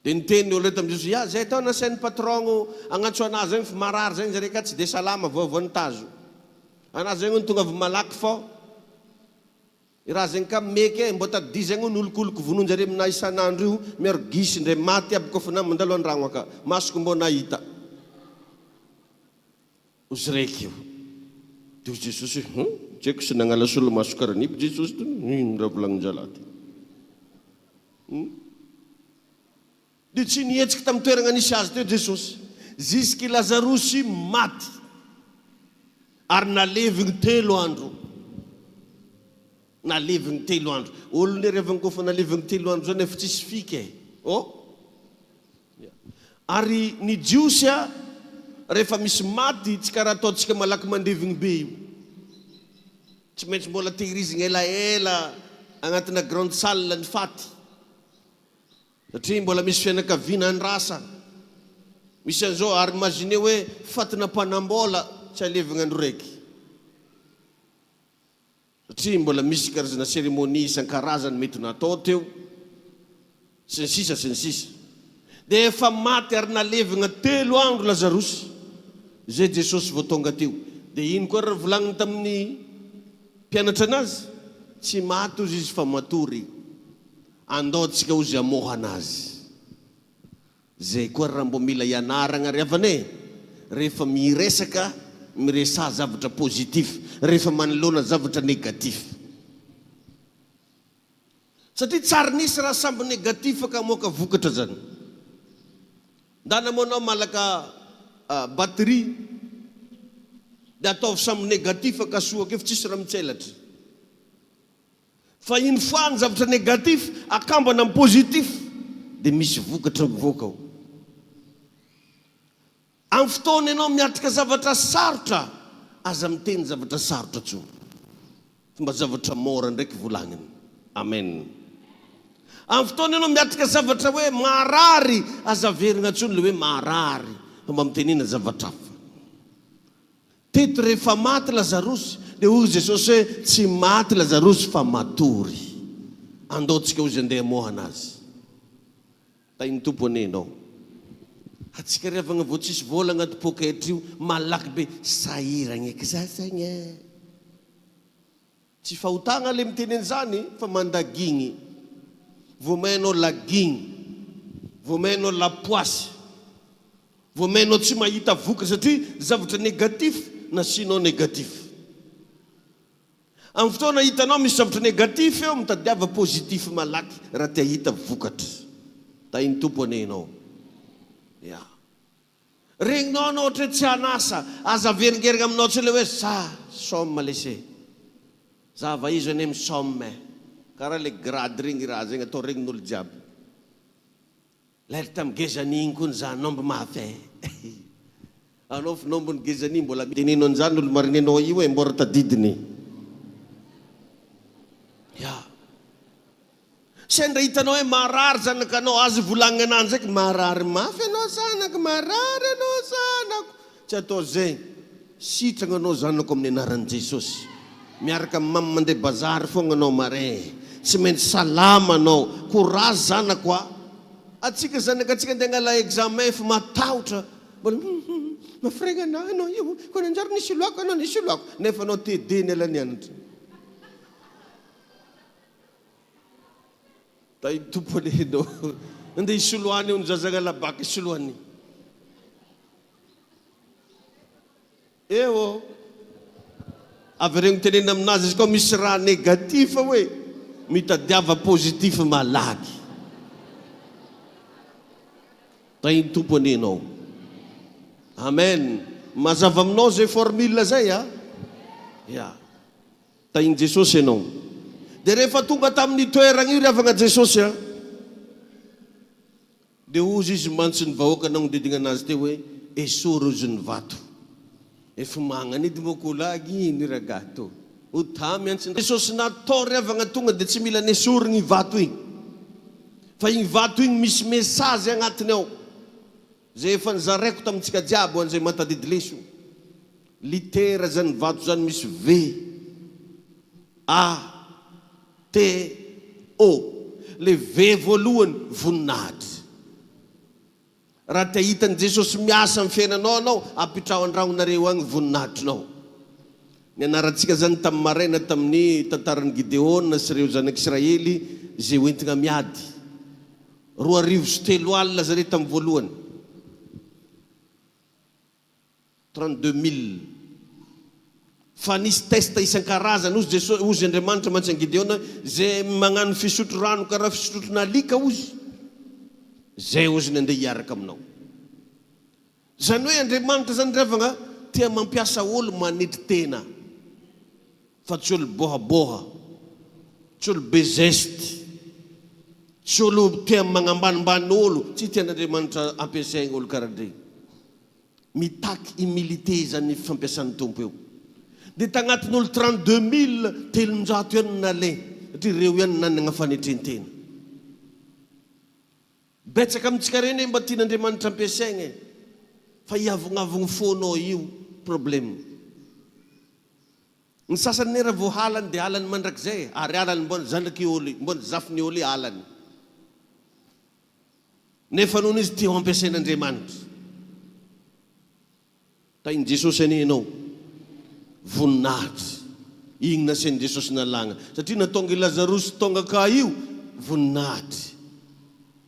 Dia niteny ny olo reo tamin'i Jesosy, ya, zay tao nasain'ny patron-gno agnantso anazy zegny fa marary zegny zare ka tsy dia salama, voavoan'ny tazo. Anazy zegny hono tonga avy malaky fô. I raha zegny ka meke e, mbô tadidio zegny hono olokoloko vonoinjare aminah isan'andro io, miaro gisa ndray maty aby kôfa nah mandalo andragno aka, masoko mbô nahita. Ozy raiky io. De hoy Jesosy hoe, hum, tsy haiko sy nagnala solomaso karaniby Jesosy tony, ino raha volagnin-jalahy ty. Hum. Dia tsy nihetsika tamin'ny toerana nisy azy teo Jesosy, zisk'i Lazarosy maty, ary naleviny telo andro. Naleviny telo andro. Olona ery avy kôfa naleviny telo andro zany efa tsisy fika e. Oh? Ary ny Jiosy a, rehefa misy maty, tsy karaha ataontsika malaky mandevigny be io. Tsy maintsy mbola tehirizigny elaela agnatina grande salle ny faty. Satria mbola misy fianakaviana andrasana. Misy an'izao ary imaginez hoe fatina mpanambola tsy alevigna andro raiky. Satria mbola misy karazana cérémonie isan-karazany mety natao teo sy ny sisa sy ny sisa. Dia efa maty ary nalevigna telo andro Lazarosy izay Jesosy vao tonga teo. Dia ino koa ary volagniny tamin'ny mpianatra anazy? Tsy maty ozy izy fa matory. Andao tsika ozy amohana azy. Zay koa raha mbo mila ianaragna ry havana e! Rehefa miresaka, miresaha zavatra positif, rehefa manoloana zavatra negatif. Satria tsary nisy raha samby negatif ka hamoaka vokatra zany. Ndana moa anao malaka batterie de ataovy samby negatif ka soa akeo fa tsisy raha mitselatra. Fa une fois ny zavatra négatif akambana amin'ny positif dia misy vokatra mivoaka ao. Amin'ny fotoana ianao miatrika zavatra sarotra, aza miteny zavatra sarotra intsony. Fa mba zavatra mora ndraiky volagniny. Amen. Amin'ny fotoana ianao miatrika zavatra hoe marary, aza averigna intsony le hoe marary, fa mba mitenena zavatra hafa. Teto rehefa maty Lazarosy dia hoy Jesosy hoe tsy maty Lazarosy fa matory. Andao tsika hozy andeha hamohana azy. Tahin'ny Tompo anie ianao. Atsika ry havagna vao tsisy vola agnaty poketra io malaky be sahiragna eky za zegny eh. Tsy fahotagna le miteny an'izany fa mandagigny. Vao may anao lagigny. Vao may anao lapoasy. Vao may anao tsy mahita vokatra satria zavatra négatif nasianao négatif. Amin'ny fotoana hitanao misy zavatra négatif eo mitadiava positif malaky raha te hahita vokatra. Tahin'ny Tompo anie ianao. Ya. Regninao anao ohatra hoe tsy an'asa, aza averingerigna aminao intsony le hoe za somme lese, za vaizo anie misomme, karaha le grade regny raha zegny atao regnin'olo jiaby. Lay tam gezany igny koa nizaha nombre mafy eh. Anao f'nombre ny gezany mbola teneno an'izany olo mariny anao io eh, mbora tadidiny. Ya. Sendra hitanao hoe marary zanakanao, azo volagnina ananjy ndraiky, marary mafy anao zanako, marary anao zanako, tsy atao zegny, sitragna anao zanako amin'ny anaran'i Jesosy, miaraka amin'ny mamy mandeha bazary fogna anao marin, tsy maintsy salama anao, courage zanako a, atsika zanakatsika andeha angala examen efa matahotra, mbola hum hum, mafiregna anah anao io, koa nanjary nisoloako anao nisoloako, nefa anao TD niala nianatra. Tahin'ny Tompo anie ianao. Andeha hisoloany eo ny zaza angala bac hisoloany. Eo. Avereno tenenina aminazy izy koa misy raha négatif hoe mitadiava positif malaky. Tahin'ny Tompo anie ianao. Amen. Mazava aminao zay formule zay a? Ya. Tahin'i Jesosy ianao. Dia rehefa tonga tamin'io toeragna io ry havagna Jesosy a, dia hozy Izy mantsy ny vahoaka nagnodidigna Anazy teo hoe, Esory hozy ny vato. Efa magnanidy moa ko lagy iny ragahy to. Ho tamy antsy. Jesosy natao ry havagna tonga dia tsy mila nesorigny i vato igny. Fa igny vato igny misy message agnatiny ao. Zay efa nizaraiko tamintsika jiaby ho an'izay mahatadidy leso. Litera zany vato zany misy V, A, T, O. Le V voalohany voninahitra. Raha te hahita an'i Jesosy miasa amin'ny fiainanao anao, apitraho an-dragnonareo agny voninahitrinao. Nianarantsika zany tamin'ny maraina tamin'ny tantaran'i Gideona sy ireo zanak'Israely izay hoentina miady. 3002 zareo tamin'ny voalohany. 32000. Fa nisy test isan-karazany, hozy Jesosy, hozy Andriamanitra mantsy an'i Gideona, zay magnano fisotro rano karaha fisotrotrona alika hozy, zay hozy ny andeha hiaraka aminao. Zany hoe Andriamanitra zany ry havagna tia mampiasa olo manetry tena. Fa tsy olo bohaboha, tsy olo be zeste, tsy olo tia magnambanimbany olo, tsy tian'Andriamanitra ampiasaigny olo karaha ndregny. Mitaky humilité zany fampiasan'ny Tompo eo. Dia tagnatin'olo 32000, 300 ihany no nalaigny, satria reo ihany nanagna fanetrentena. Betsaka amintsika reny hoe mba tian'Andriamanitra ampiasaigna e! Fa hiavognavogno fônao io problème. Ny sasany ne raha vao halany dia halany mandrakizay e! Ary halany mbô ny zanak'i Oly, mbô ny zafin'i Oly halany. Nefa nony izy tia ho ampiasain'Andriamanitra. Tahin'i Jesosy anie ianao. Voninahitra. Igny nasian'i Jesosy nalagna. Satria natonga i Lazarosy tonga ka io, voninahitra.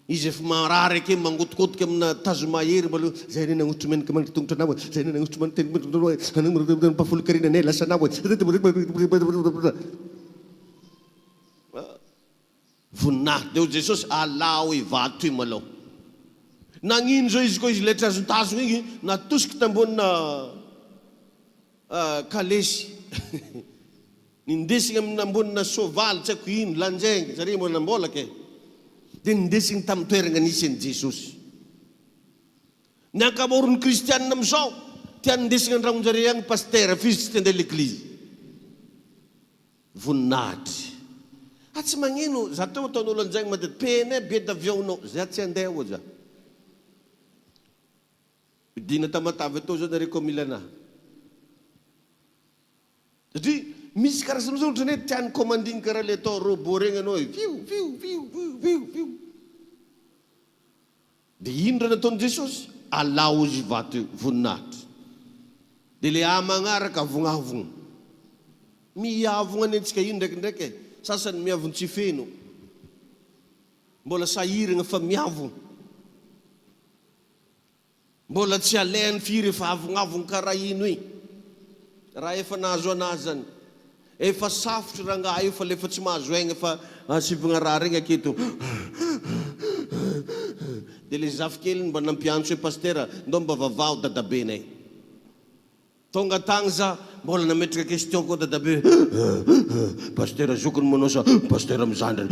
Izy efa marary ake mangotokotoka amina tazo mahery mba zay anie nagnosotro menaka mandry tongotra anao e, zay anie nagnosotro mandry mpafolon-karena anie lasa anao e. Voninahitra Dia hoy Jesosy, Alao i vato io malao. Nagnino zao izy koa izy ilay trazontazogna igny natosiky tambonina kalesy nindesigny amina ambonina soavaly tsy haiko ino lanjaigny zare mbola nambolaka e dia nindesigny tamin'ny toeragna nisy an'i Jesosy. Ny ankamaroan'ny kristianina amin'izao tiany indesigny an-dragnonjare agny pasitera f'izy tsy te handeha leglizy. Voninahitry. Ah tsy magnino, za teo ataon'olo anjegny matetika, pene billet d'avion nao, za tsy andeha hoy za. Midina Tamatave etoa zao nareo koa mila anah. Satria misy karazana zao ohatrany hoe tiany commanding karaha le atao robot regny anao e, fiu fiu fiu fiu fiu fiu. Dia ino raha nataon'i Jesosy? Alao izy vato io, voninahitra. Dia le ahy magnaraka avognavogno. Miavogna anie antsika io ndraikindraiky e. Sasany miavon-tsy feno. Mbola sahiragna fa miavogno. Mbola tsy alehany firy efa avognavogno karaha ino i. Raha efa nahazo anazy zany. Efa safotry rangahy io fa le efa tsy mahazo aigna fa asivagna raha regny aketo de le zafikeliny mba nampiantso hoe pastera ndao mba vavaho dadabenay. Tonga tagny za mbola nametraka question koa dadabe pastera zokiny manao sa pastera am zandriny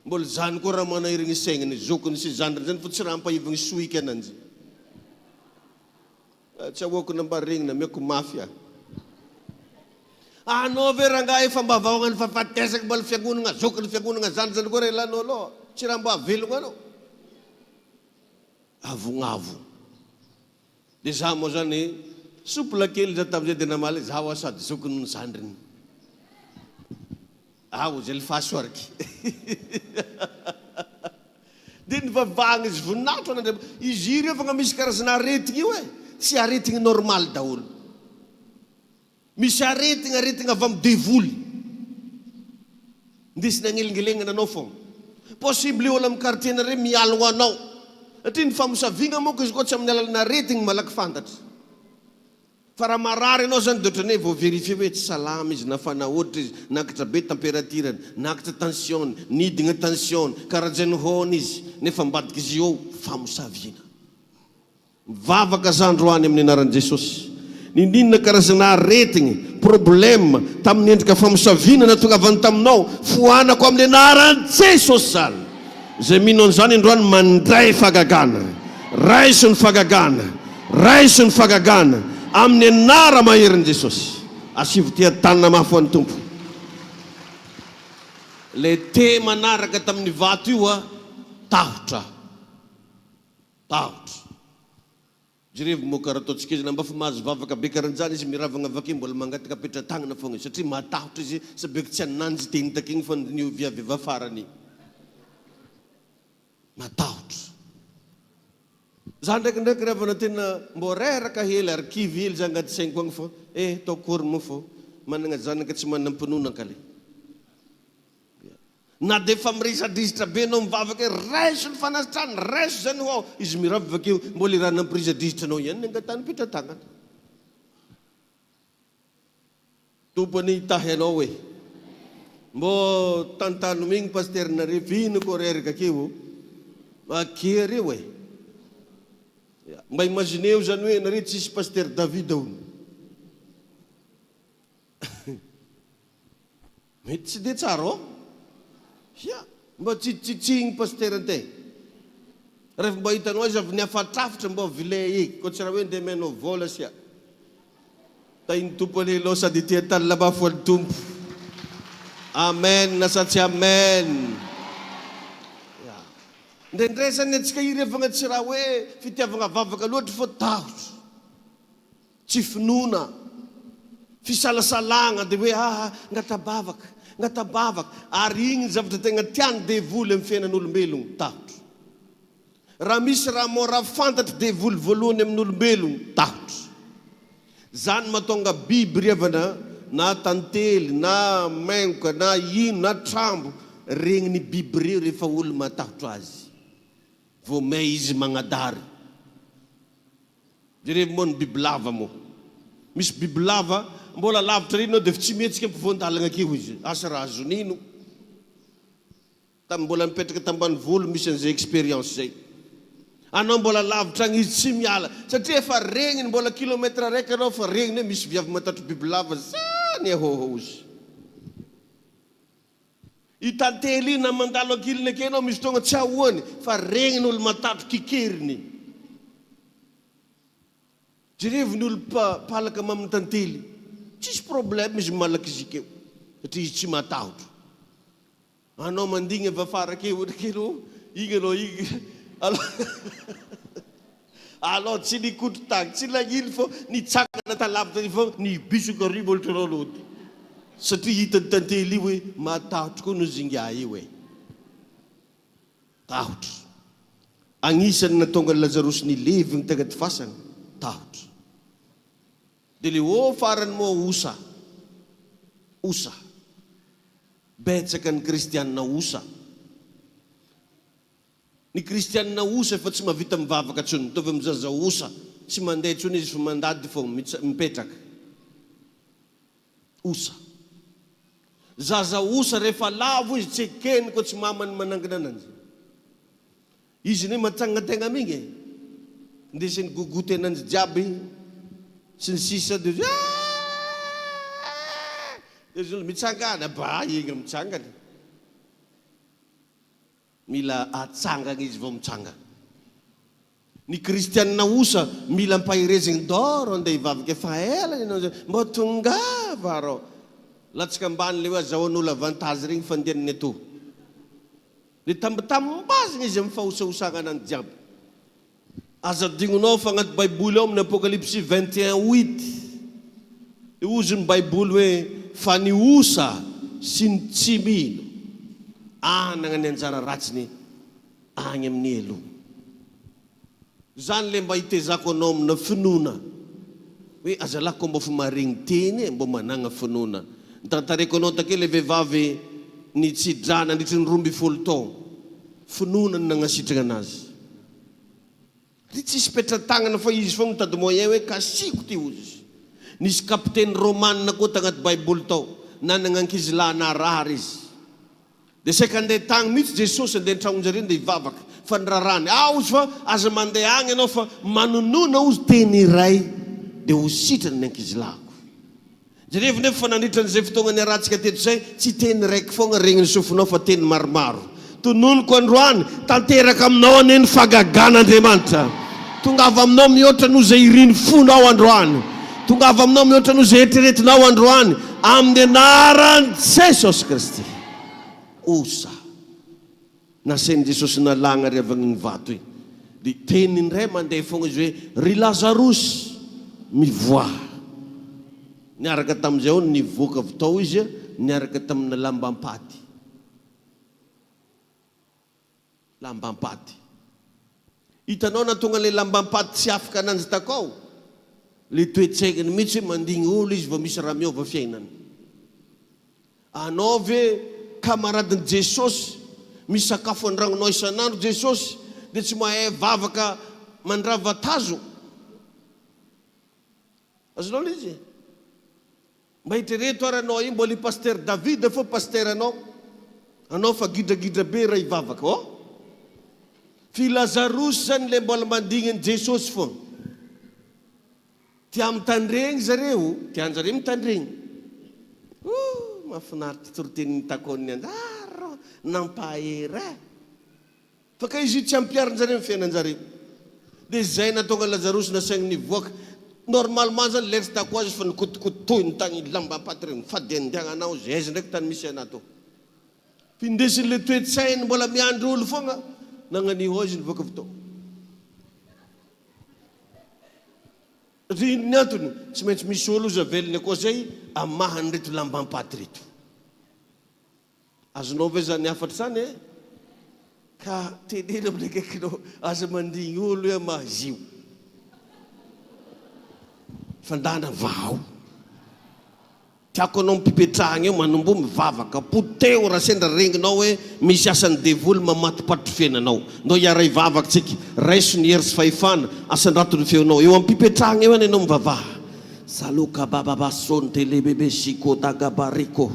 mbola zany koa raha manahirigny saigniny zokiny sy zandriny zany fa tsy raha ampahivagny sohiky ananjy. Tsy ahoako na mba regny nameko mafy ah. Anao ve rangahy efa mba vahoagnan'ny fahafatesako mbola fiangonagna zokin'ny fiangonagna zany zany koa relanao aloha tsy raha mba velogna anao. Avognavo. De za moa zany souple kely za tamizay de namaly za hoa sady zokiny no zandriny. Ao zay lifaso ariky. Dia nivavahagna izy voninahitra ho an'Andriamanitra. Izy io rehefa misy karazana aretigna io e, tsy aretigna normal daholo. Misy aretigna, aretigna avy amin'ny devoly. Indesiny agnelingelenana anao fogna. Possible olo amin'ny quartier nareo mialogna anao. Satria ny famosaviagna manko izy koa tsy amin'ny alalan'ny aretigna malaky fantatra. Fa raha marary ianao zany dia ohatran'ny hoe vao verifier hoe tsy salama izy, nafana hoditra izy, nakatra be temperature-ny, nakatra tension-ny, nidina tension-ny, karaha hoana izy, nefa ambadik'izy io ao famosaviana. Mivavaka za androany amin'ny anaran'i Jesosy. Ninoninona karazana aretigny, problème, tamin'ny endrika famosaviana natongavany taminao, foanako amin'ny anaran'i Jesosy zany. Izay mino an'izany androany mandray fahagagana. Raiso ny fahagagana. Raiso ny fahagagana amin'ny anara maherin'i Jesosy. Asivo tia tanana mafy ho an'ny Tompo. Ilay te manaraka tamin'ny vato io a, tahotra. Tahotra. Jerevo moa karaha ataontsika izy na mba fa mahazo vavaka be karanjany izy miravagna avake mbola mangataka petratagnana fogna izy satria matahotra izy sabeky tsy ananjy teny takigny fa ny viavy avy afarany matahotra. Za ndraikindraiky ry havana tena mbô reraka hely ary kivy hely za agnaty sainiko agny fô eh ataoko akory moa fô managna zanaka tsy manam-pinoana kale. Na dia efa miresadresitra be anao mivavaka hoe raiso ny fanasitrana, raiso izany ho aho, izy miravaka eo, mbola i raha nampiresadresitra anao ihany ny angatahany petra-tanana. Tompo anie hitahy anao e. Mbô tantano migny pasteur nareo vino ko reraka akeo. Akia reo e. Mba imagineo zany hoe nareo tsisy pasteur David hono. Mety tsy dia tsara ô? Hia! Mba tsitsitsitsihigny pasitera nte. Rehefa mba hitanao izy avy niafatrafatra mba vile eky koa tsy raha hoe ndeha amenao vola sia. Tahin'ny Tompo anie ianao sady ity an-tany mafy ho an'ny Tompo. Amen sa tsy amen. Indraindray zany ny antsika irevagna tsy raha hoe fitiavagna vavaka loatra fa tahotra, tsy finoana, fisalasalagna dia hoe aa ngata-bavaka, ngata-bavaka ary igny ny zavatra tegna tian'ny devoly amin'ny fiainan'olombelogno, tahotra. Raha misy raha mora fantatry devoly voalohany amin'olombelogno, tahotra. Zany mahatonga biby ry havana na tantely na maingoka na ino na trambo regniny biby reo rehefa olo matahotra azy vao may izy magnadary. Jerevo moa ny bibilava moa. Misy bibilava mbola lavitra ary enao defa tsy mihetsika ampovoan-dalagna akeo izy. Asa raha azony ino. Tamin'ny mbola nipetraka tambanivolo misy an'izay expérience zay. Anao mbola lavitra agny izy tsy miala satria efa regniny mbola kilomètre araiky anao fa regniny hoe misy viavy matatry bibilava zany ahôhô ozy. I tantely io na mandalo ankiliny ake anao misy fotoagna tsy ahoany fa regniny olo matatry kikeriny. Jerevo ny olo mpalaka mamin'ny tantely tsisy problème izy malaka izy akeo satria izy tsy matahotra. Anao mandigny avy afara akeo ohatra kely ô, igny anao igny alou tsy nikotro tagny, tsy nagnino fô nitsangana talavitra tary fô nibisoka ary molotranao lody satria hitany tantely io hoe matahotro koa nozy ingahy io e. Tahotra. Agnisan'ny nahatonga an'i Lazarosy nilevigny tagnaty fasagna, tahotra. Dia le ô farany moa osa. Osa. Betsaka ny kristianina osa. Ny kristianina osa efa tsy mahavita mivavaka intsony, mitovy amin'ny zaza osa, tsy mandeha intsony izy fa mandady fô, mipetraka. Osa. Zaza osa rehefa lavo izy tsy ekeny koa tsy mamany manangana ananjy. Izy anie matsangana tegna amigny e. Ndesiny gogoty ananjy jiaby sy ny sisa de izy eeeeee de izy mitsangana ba igny mitsangana. Mila atsangana izy vao mitsangana. Ny kristianina osa mila ampaherezigny doro andeha hivavaka efa ela ny anao zay mbô tongava arô. Latsaka ambany le hoe azahoan'olo avantage regny fandehanany atô. Le tambatambazigna izy am fahosahosagna anany jiaby. Aza adignonao fa agnaty baiboly ao amin'ny apokalypsy 21 huit de hozy ny baiboly hoe fa ny osa sy ny tsy mino anagna ny anjara ratsiny agny amin'ny helo. Zany le mba hitezako anao amina finoana hoe azalahy ko mbô fa maharegny teny e, mbô managna finoana. Nitantareko anao take le vehivavy nitsi-drà nandritry ny 12 taogno. Finoana no nagnasitragna anazy. Ry tsisy petra-tagnana fa izy fogna mitady moyen hoe kasiko ty ozy. Nisy kapiteny romana koa tagnaty baiboly tao, nanagna ankizilahy narary izy. Dia saika handeha tagny mihitsy Jesosy handeha an-tragnonjareo ndeha hivavaka fa nirarany ah ozy fa aza mandeha agny ianao fa manonona ozy teny iray dia ho sitrana ny ankizilahiko. Jerevo nefa fa nandritra an'izay fotoagna niarahantsika teto izay tsy teny raiky foagna regnin'ny sofinao fa teny maromaro. Tononiko androany, tanteraka aminao anie ny fagagan'Andriamanitra. Tongava aminao mihoatra noho izay irin'ny fonao androany. Tongava aminao mihoatra noho izay eritreretinao androany, amin'ny anaran'i Jesosy Kristy. Osa. Nasain'i Jesosy nalagna ry havagny ny vato igny. Dia teny indray mandeha fogna izy hoe, Ry Lazarosy, mivoaha. Niaraka tamin'izay ao nivoaka avy tao izy, niaraka tamina lambam-paty. Lambam-paty. Hitanao nahatonga an'ilay lambam-paty tsy afaka ananjy takao? Le toe-tsainany mihitsy hoe mandigny olo izy vao misy raha miova fiainany. Anao ve kamaradin'i Jesosy, misakafo an-dragnonao isan'andro Jesosy dia tsy mahay vavaka mandrava tazo? Azonao le izy e? Mba eritrereto ary anao io mbola i Pasteur David fô Pasteur anao. Anao fa gidragidra be raha hivavaka oh. F'i Lazarosy zany le mbola mandigny an'i Jesosy fô. Tia mitandregny zareo, tianjareo mitandregny. Ooh mahafinaritra toritenin'i Takone anjara nampahery eh. Fa kay izy io tsy ampiharin-jareo ny fiainan-jareo. Dia izay nahatonga an'i Lazarosy nasainy nivoaka. Normalement zany lery tako azy fa nikotikotohiny tagny lambam-paty regny, fadiandiagnana ao izy, aiza ndraiky tany misy anah tô. F'indesin'le toe-tsainy mbola miandry olo fogna. Nagnaniho izy nivoaka avy tao. Satria ino ny antony? Tsy maintsy misy olo izy avelony akao zay hamaha an'ireto lambam-paty ireto. Azonao ve zany hafatra zany e? Ka teneno amin'ny akaikinao, aza mandigny olo hoe hamaha izy io. Fa ndana vahao. Tiako anao mipipetrahagna eo manomboha mivavaka poteho raha sendra regninao hoe misy asan'ny devoly mamatopatotry fiainanao. Ndao hiara hivavaka tsika. Raiso ny hery sy fahefana, asandrato ny feonao. Eo am-pipetrahagna eo ihany ianao mivavaha. Saloka bababa sonte lebebe shiko dagabariko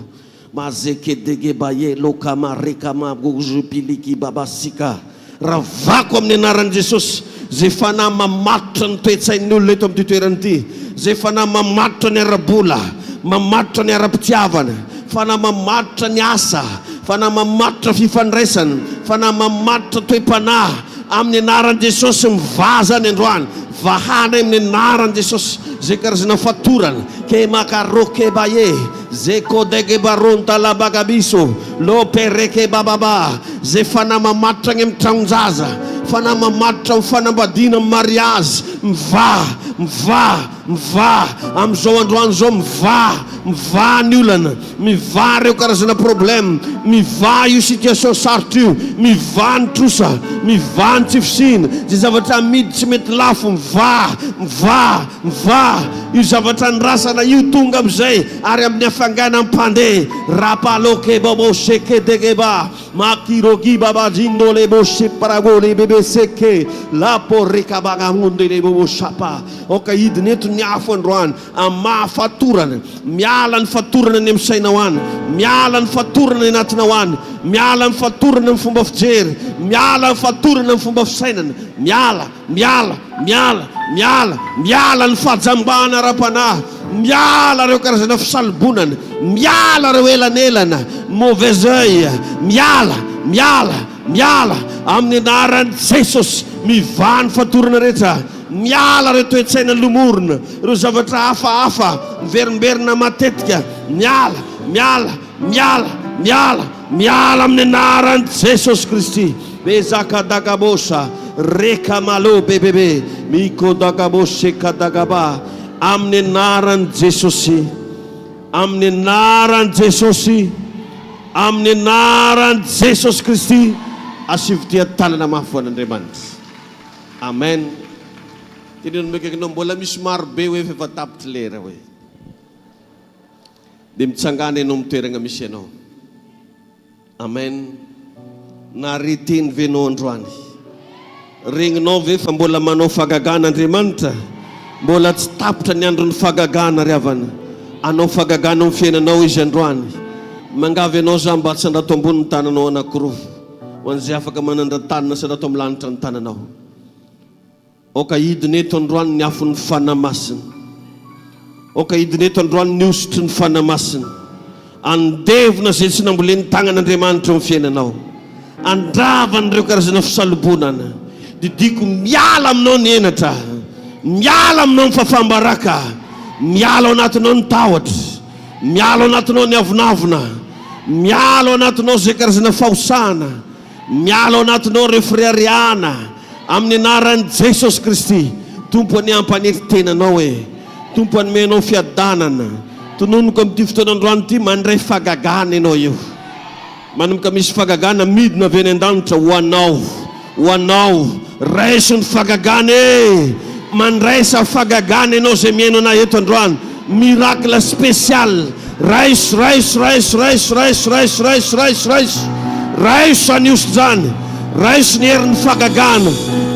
mazeke dege baye loka mareka ma gojo piliki baba sika. Ravako amin'ny anaran'i Jesosy izay fanahy mamatotra ny toe-tsain'ny olona eto amin'ity toerana ity, izay fanahy mamatotra ny ara-bola, mamatotra ny ara-pitiavana, fanahy mamatotra ny asa, fanahy mamatotra fifandraisana, fanahy mamatotra toe-panahy, amin'ny anaran'i Jesosy mivaha izany androany, vahanay amin'ny anaran'i Jesosy izay karazana fatorana, kemakarokebaye, zekodegebarontalabagabiso, loperekebababa. Zay fanahy mamatotra agny amin'ny tragnon-jaza, fanahy mamatotra amin'ny fanambadiana, amin'ny mariazy, mivaha, mivaha, mivaha, amin'izao androany izao mivaha, mivaha ny olana, mivaha ireo karazana problème, mivaha io situation sarotra io, mivaha ny trosa, mivaha ny tsy fisiana, izay zavatra amidy tsy mety lafo, mivaha, mivaha, mivaha, io zavatra andrasana io tonga amin'izay ary amin'ny hafanganam-pandeha, rapalokeboboshekedegeba, makirogibabajindo-leboshepragorebebeseke, laporekabagamondeleboboshapa. Aoka hidina eto ny afo androany amin'ny maha fatorana. Miala ny fatorana any amin'ny sainao any, miala ny fatorana any anatinao any, miala ny fatorana amin'ny fomba fijery, miala ny fatorana amin'ny fomba fisainana, miala. Miala, miala, miala, miala ny fahajambana ara-panahy, miala ireo karazana fisalobonana, miala ireo elanelana, mauvais oeil, miala, miala, miala, amin'ny anaran'i Jesosy, mivaha ny fatorana rehetra, miala ireo toe-tsaina lomorina, ireo zavatra hafahafa miverimberina matetika, miala, miala, miala, miala, Miala amin'ny anaran'i Jesosy Kristy. Bezakadagabosa, rekamalo bebebe, mikodagabose kadagaba. Amin'ny anaran'i Jesosy. Amin'ny anaran'i Jesosy. Amin'ny anaran'i Jesosy Kristy. Asivo tia tanana mafy ho an'Andriamanitra. Amen. Teneno akaikinao mbola misy maro be hoe efa tapitry lera hoe. Dia mitsangàna ianao amin'ny toeragna misy anao. Amen. Nahare teny ve ianao androany? Regninao ve fa mbola manao fahagagana Andriamanitra? Mbola tsy tapitra ny andron'ny fahagagana ry havana. Hanao fahagagana ao amin'ny fiainanao Izy androany. Mangavy anao za mba atsandrato ambony ny tananao anankiroa. Ho an'izay afaka manandra-tanana asandrato amin'ny lanitra ny tananao. Aoka hidina eto androany ny afon'ny Fanahy Masina. Aoka hidina eto androany ny hosotry ny Fanahy Masina. Handevona izay tsy nambolen'ny tagnan'Andriamanitra eo amin'ny fiainanao. Handrava an'ireo karazana fisalobonana. Didiako miala aminao ny henatra. Miala aminao ny fahafaham-baraka. Miala ao anatinao ny tahotra. Miala ao anatinao ny avonavona. Miala ao anatinao izay karazana fahosana. Miala ao anatinao ireo fireharehana amin'ny anaran'i Jesosy Kristy. Tompo anie hampanetry tena anao e. Tompo hanome anao fiadanana. Tononiko amin'ity fotoana androany ity mandray fagagana ianao io. Manomboka misy fagagana midina avy any an-danitra ho anao. Ho anao. Raiso ny fagagana e! Mandraisa fagagana ianao izay mihaino anay eto androany. Miracle spécial. Raiso, raiso, raiso, raiso, raiso, raiso, raiso, raiso, raiso. Raiso izany hosotra izany. Raiso ny herin'ny fagagana.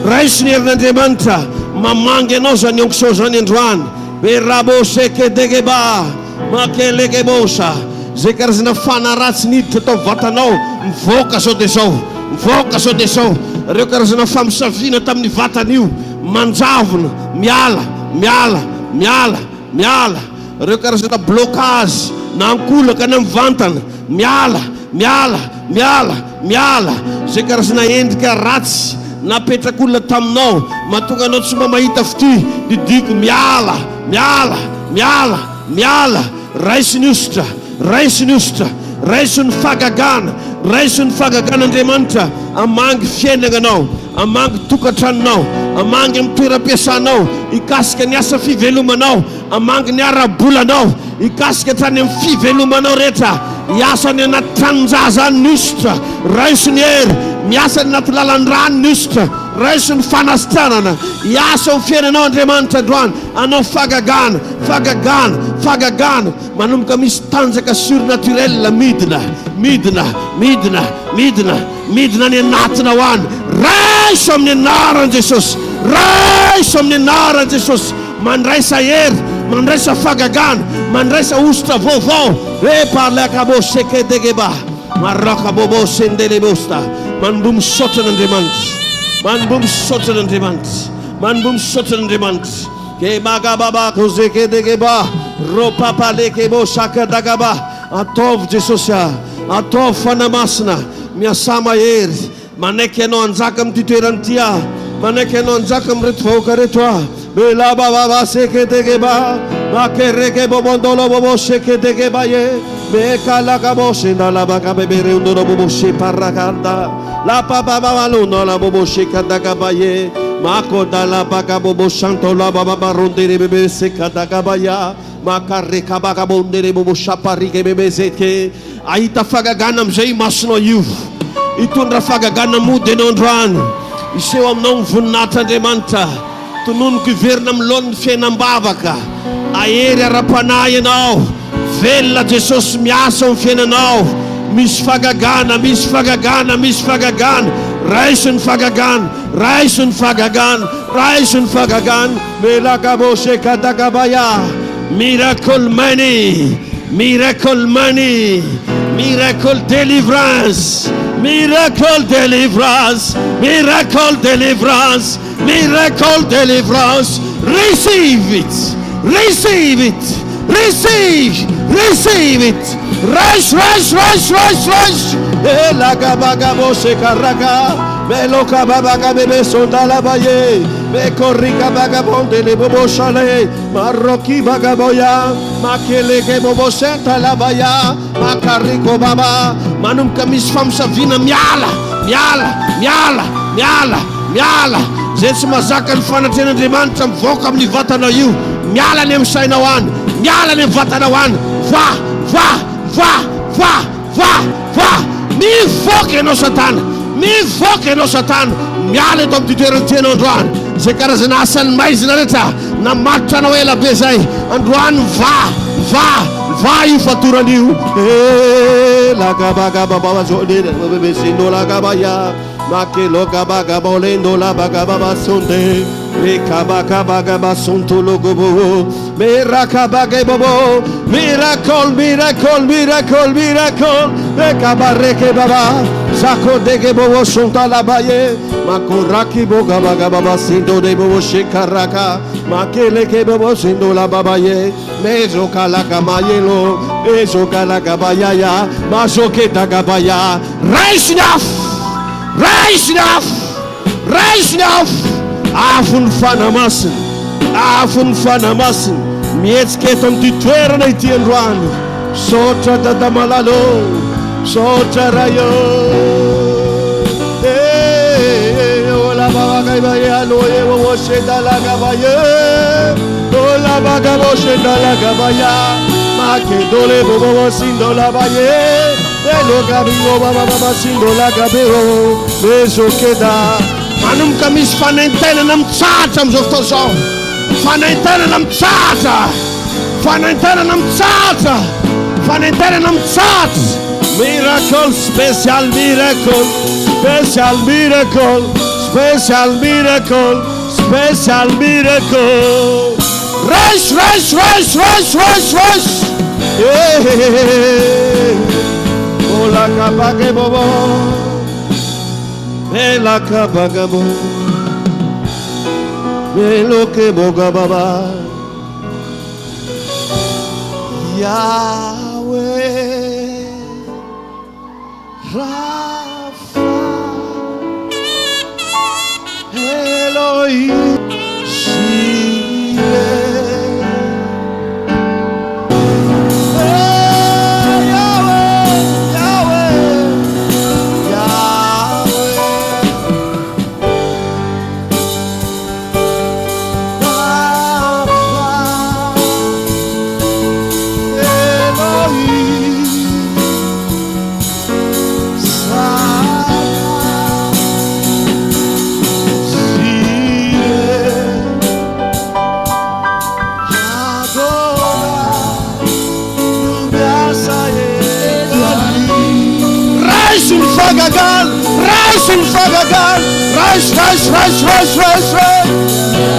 Raiso ny herin'Andriamanitra. Mamangy anao izany onction izany androany. Beraboshekedegeba. Makelekebosa. Izay karazana fanahy ratsy niditra tao vatanao, mivoaka zao dia zao. Mivoaka zao dia zao. Ireo karazana famosaviana tamin'ny vatana io, manjavona, miala, miala, miala, miala. Ireo karazana blocage na ankolaka na mivantana, miala, miala, miala, miala. Izay karazana endrika ratsy napetrak'olona taminao, mahatonga anao tsy mba mahita fitia, didiko miala, miala, miala, miala. Raiso ny hosotra, raiso ny hosotra. Raiso ny fahagagana, raiso ny fahagagan'Andriamanitra hamangy fiainana anao, hamangy tokantranonao, hamangy amin'ny toeram-piasanao, hikasika ny asa fivelomanao, hamangy ny ara-bolanao, hikasika hatrany amin'ny fivelomanao rehetra, hiasa any anaty tranon-jaza any ny hosotra, raiso ny hery, miasa any anaty lalan-drà ny hosotra, raiso ny fanasitranana, hiasa ao amin'ny fiainanao Andriamanitra androany, hanao fahagagana, fahagagana, fahagagana. Manomboka misy tanjaka surnaturel midina, midina, midina, midina, midina any anatinao any. Raiso amin'ny anaran'i Jesosy. Raiso amin'ny anaran'i Jesosy. Mandraisa hery, mandraisa fahagagana, mandraisa hosotra vaovao. Eparlakabo sekedegeba, marakabobo sendelebosta. Manomboha misaotra an'Andriamanitra. Manomboha misaotra an'Andriamanitra. Manomboha misaotra an'Andriamanitra. Kebagababa kozekedegeba ropapalekebo sakadagaba. Ataovy Jesosy a, ataovy Fanahy Masina, miasà mahery, manaiky Anao hanjaka amin'ity toerana ity aho, manaiky Anao hanjaka amin'ireto vahoaka ireto aho. Belabababa sekedegeba, makerekebobondolobobo sekedegeba ye, mekalakabo sendalabakabebereondolobobo separakanda. La papa baba luno la bobo sheka ye makoda la baka bobo shanto la baba barondere bebe seka ya makareka baka bondere bobo shaparike bebe zeke ahita fagagana amin'izay imasonao io hitondra fagagana mody ianao androany hiseho aminao ny voninahitr'Andriamanitra Tononiko hiverina amin'ny laoniny fiainam-bavaka. Ahery ara-panahy ianao. Velona Jesosy miasa ao amin'ny fiainanao. Misy fagagana, misy fagagana, misy fagagana. Raiso ny fagagana, raiso ny fagagana, raiso ny fagagana. Melakaboshekadakabaya. Miracle money, miracle money, miracle deliverance, miracle deliverance, miracle deliverance. Miracle deliverance, receive it, receive it, receive, receive it. Rise, rise, rise, rise, rise. Elagabagabo sekaraka, meloka babaga bebe sondalabaye, mekorika bagabonde le bobo shale, maroki bagaboya, makeleke bobo sentalabaya, makariko baba. Manomboka misy famosaviana miala, miala, miala, miala. Miala! Izay tsy mazaka ny fanatrehan'Andriamanitra mivoaka amin'io vatanao io, miala any amin'ny sainao any, miala any amin'ny vatanao any, va! Va! Va! Va! Va! Va! Mivoaka ianao Satana! Mivoaka ianao Satana! Miala eto amin'ity toerana ity ianao androany! Izay karazana asan'ny maizina rehetra namatotra anao ela be izay, androany va! Va! Va io fatorana io! Eh, lagabagabababazolelababesinologabaya. Makelogabagabolendolabagababasonde, Rekabakabagabasontologobo, Merakabagebobo, Miracle, miracle, miracle, miracle, Rekabarekebaba, Zakodegebobo sontalabaye, Makorakibogabagababasindodebobo shekaraka, Makelekebobo sindolababaye, Mezokalakamayelo, Mezokalakabayaya, Mazokedagabaya. Raiso ny afo! Raiso ny afo! Raiso ny afo! Afon'ny Fanahy Masina! Afon'ny Fanahy Masina! Mihetsika eto amin'ity toerana ity androany. Misaotra Dada malala ô! Misaotra Ray ô! Eh, oh la baba ba ye alo ye wo shenda la gaba ye. Oh la baga bo shenda la gaba ya. Makedole bo bo sindo la ba ye. Manomboka misy fanaintainana mitsahatra amin'izao fotoana izao. Fanaintainana mitsahatra. Fanaintainana mitsahatra. Fanaintainana mitsahatra. Miracle, special miracle, special miracle, special miracle, special miracle. Raise, raise, raise, raise, raise, raise. Eh, Ola kabake bobo. Bela kabagabo. Belo ke boga baba. Yahweh Rapha Elohim Jireh Hey, Yahweh. fahagagana. Raiso, raiso, raiso, raiso, raiso, raiso.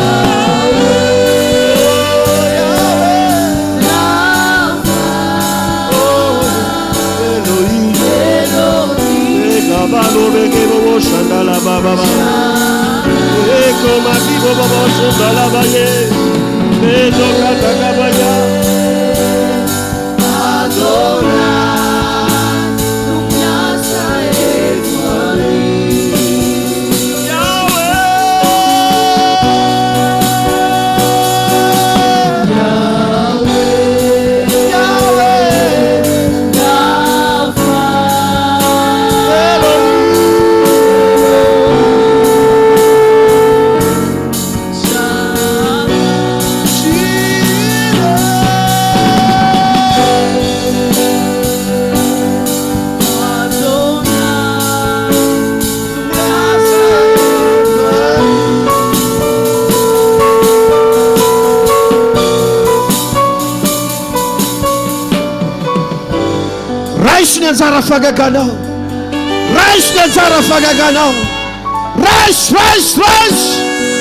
Raiso ny anjara fahagaganao. Raiso ny anjara fahagaganao. Raiso, raiso, raiso.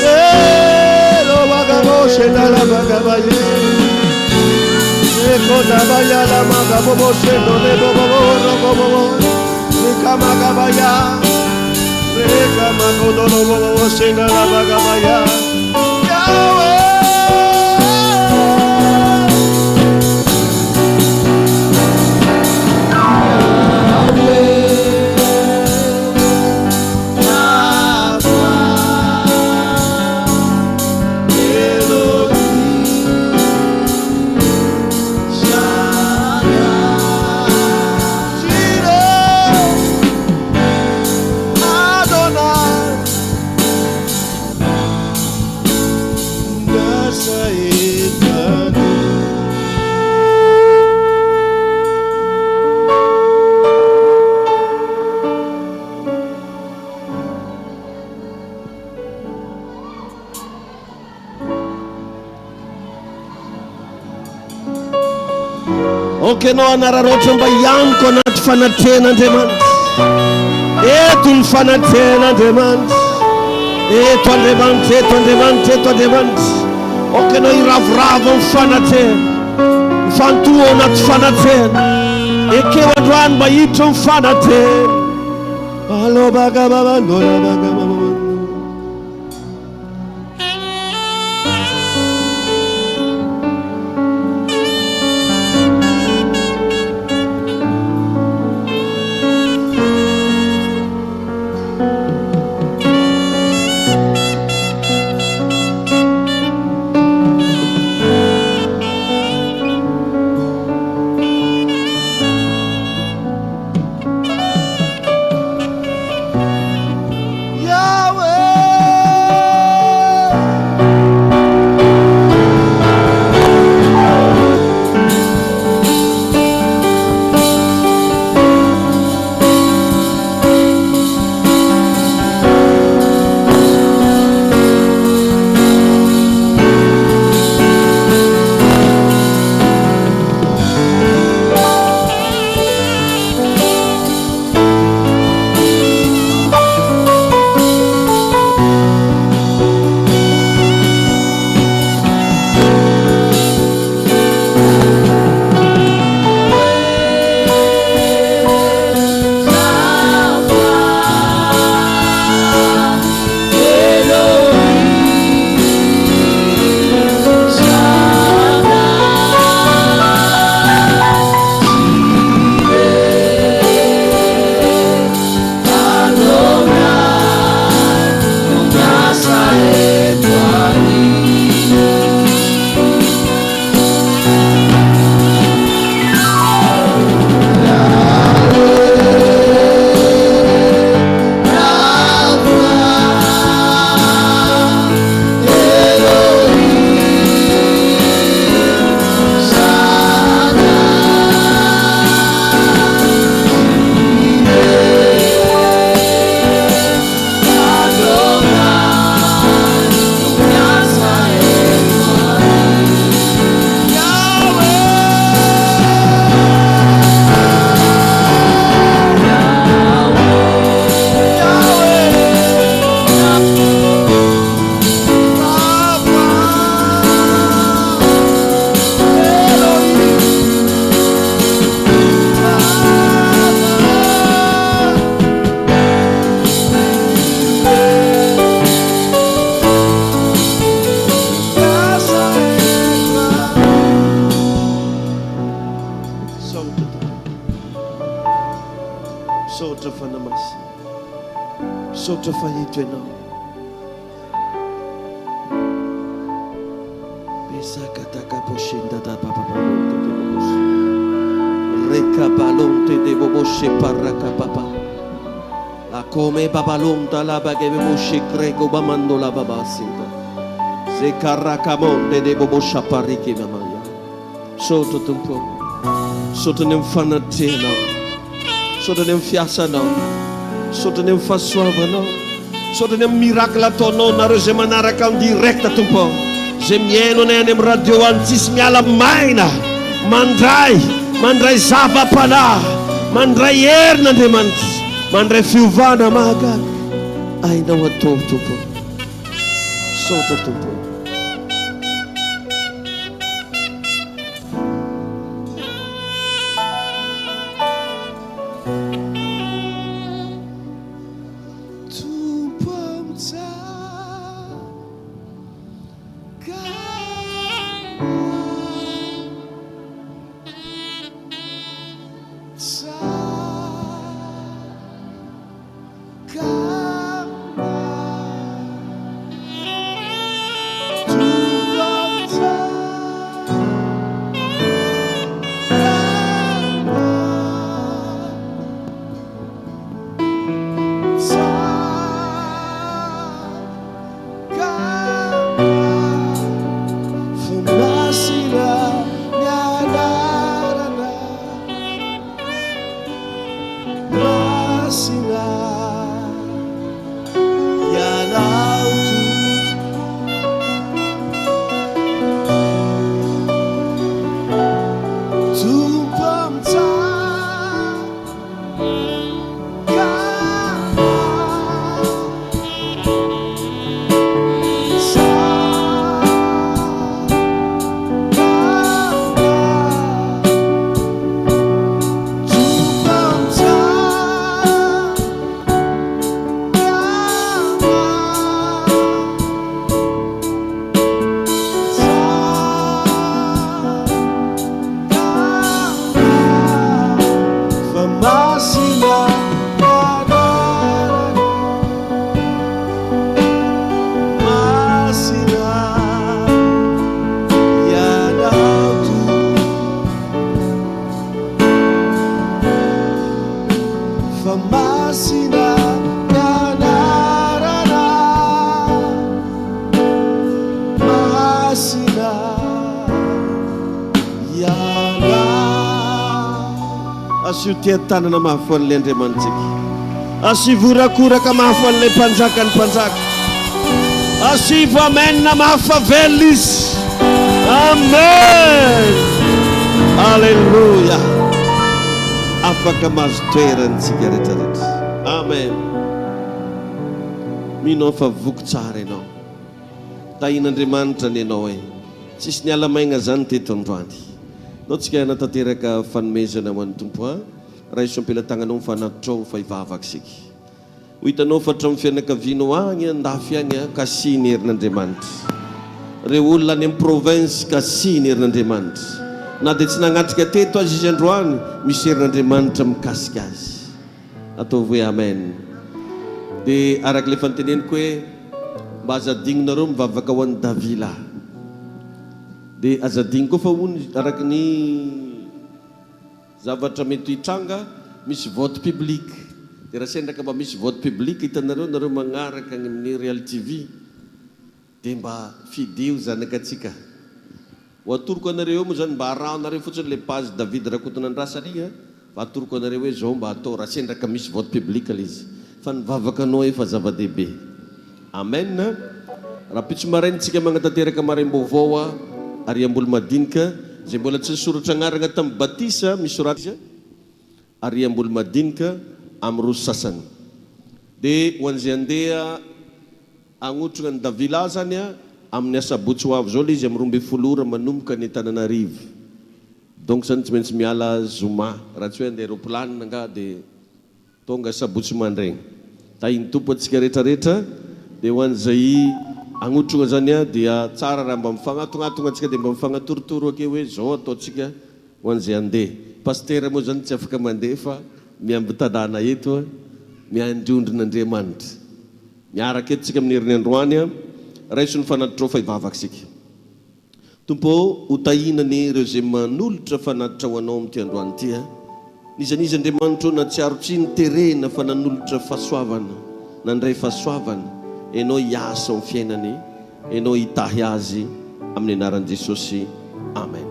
Elo bagabo shendala bagabaye. Eko dabaya la magabobo shendo de bobo robobo. Nikamagabaya. Reka makodolo bobo shendala bagabaya. Aoka ianao hanararaotra mba hianoka anaty fanatrehan'Andriamanitra. Eto ny fanatrehan'Andriamanitra. Eto Andriamanitra, eto Andriamanitra, eto Andriamanitra. Aoka ianao hiravoravo amin'ny fanatrehana. Mifantoha ao anaty fanatrehana. Ekeo androany mba hiditra amin'ny fanatrehana. Alobakababandolabakababa. Misaotra fa eto Ianao. Misaotra Tompo ô. Misaotra ny amin'ny fanatrehanao. Misaotra ny amin'ny fiasanao. Misaotra ny amin'ny fahasoavanao. Misaotra ny amin'ny miracle ataonao nareo izay manaraka en direct Tompo ô. Izay mihaino anay any amin'ny radio any tsisy miala maina. Mandray, mandray zava-panahy, mandray herin'Andriamanitra, mandray fiovana mahagaga. Hainao atao Tompo ô. Misaotra Tompo ô. Masina ianao Tompo Fa masina ny anarana Masina ianao. Asio teha-tanana mafy ho an'ilay Andriamanitsika. Asivo horakoraka mafy ho an'ilay Mpanjakan'ny mpanjaka. Asivo amen mafy fa velona Izy. Amen. Alléluia. Afaka mahazo toerana isika rehetra rehetra. Amen. Mino aho fa voky tsara ianao. Tahin'Andriamanitra anie ianao e. Tsisy niala maigna zany teto androany. Ndao tsika hanatanteraka fanomezana ho an'ny Tompo a. Raiso am-pelatagnanao ny fanatitrao fa hivavaka isika. Ho hitanao fa hatramin'ny fianakavianao agny andafy agny kasihin'ny herin'Andriamanitra. Ireo olona any amin'ny province kasihin'ny herin'Andriamanitra. Na dia tsy nagnatrika teto aza izy androany, misy herin'Andriamanitra mikasika azy. Ataovy hoe Amen. Dia araka ilay efa noteneniko hoe mba aza adignonareo mivavaka ho an'i Davila. Dia aza adigno koa fa hono araka ny. Zavatra mety hitranga, misy vote public, dia raha sendra ka mba misy vote public hitanareo nareo magnaraka agny amin'ny Real TV dia mba fidio zanakatsika. Ho atoroko anareo eo moa zany mba arahanareo fotsiny le page David Rakotonandrasana igny a, mba atoroko anareo hoe zao mba atao raha sendra ka misy vote public le izy. Fa ny vavakanao efa zava-dehibe. Amen. Rahampitso maraina tsika magnatanteraka maraim-baovao a ary Ambolomadinika izay mbola tsy nisoratra agnaragna tamin'ny batisa misorata izy ary Ambolomadinika amin'ny roa sasany. Dia ho an'izay andeha hagnotrogna an'i Davila zany a amin'ny asabotsy ho avy zao le izy amin'ny 12 ora manomboka any Antananarivo. Donc zany tsy maintsy miala zoma raha tsy hoe andeha aeroplanina angaha dia Tonga sabotsy mandraigny. Tahin'ny Tompo antsika rehetra rehetra dia ho an'izay hagnotrogna zany a dia tsara raha mba mifagnatognatogna antsika dia mba mifagnatorotoro ake hoe zao ataontsika ho an'izay handeha. Pasitera moa zany tsy afaka mandeha fa miamby tanàna eto a, miandry ondrin'Andriamanitra. Miaraka eto tsika amin'ny heriny androany a. Raiso ny fanatitrao fa hivavaka isika. Tompo ô, ho tahiana anie ireo izay manolotra fanatitra ho Anao amin'ity androany ity a. N'iza n'iza Andriamanitra ô nahatsiaro tsy noterena fa nanolotra fahasoavana, nandray fahasoavana, Ianao hiasa ao amin'ny fiainany, Ianao hitahy azy amin'ny anaran'i Jesosy. Amen.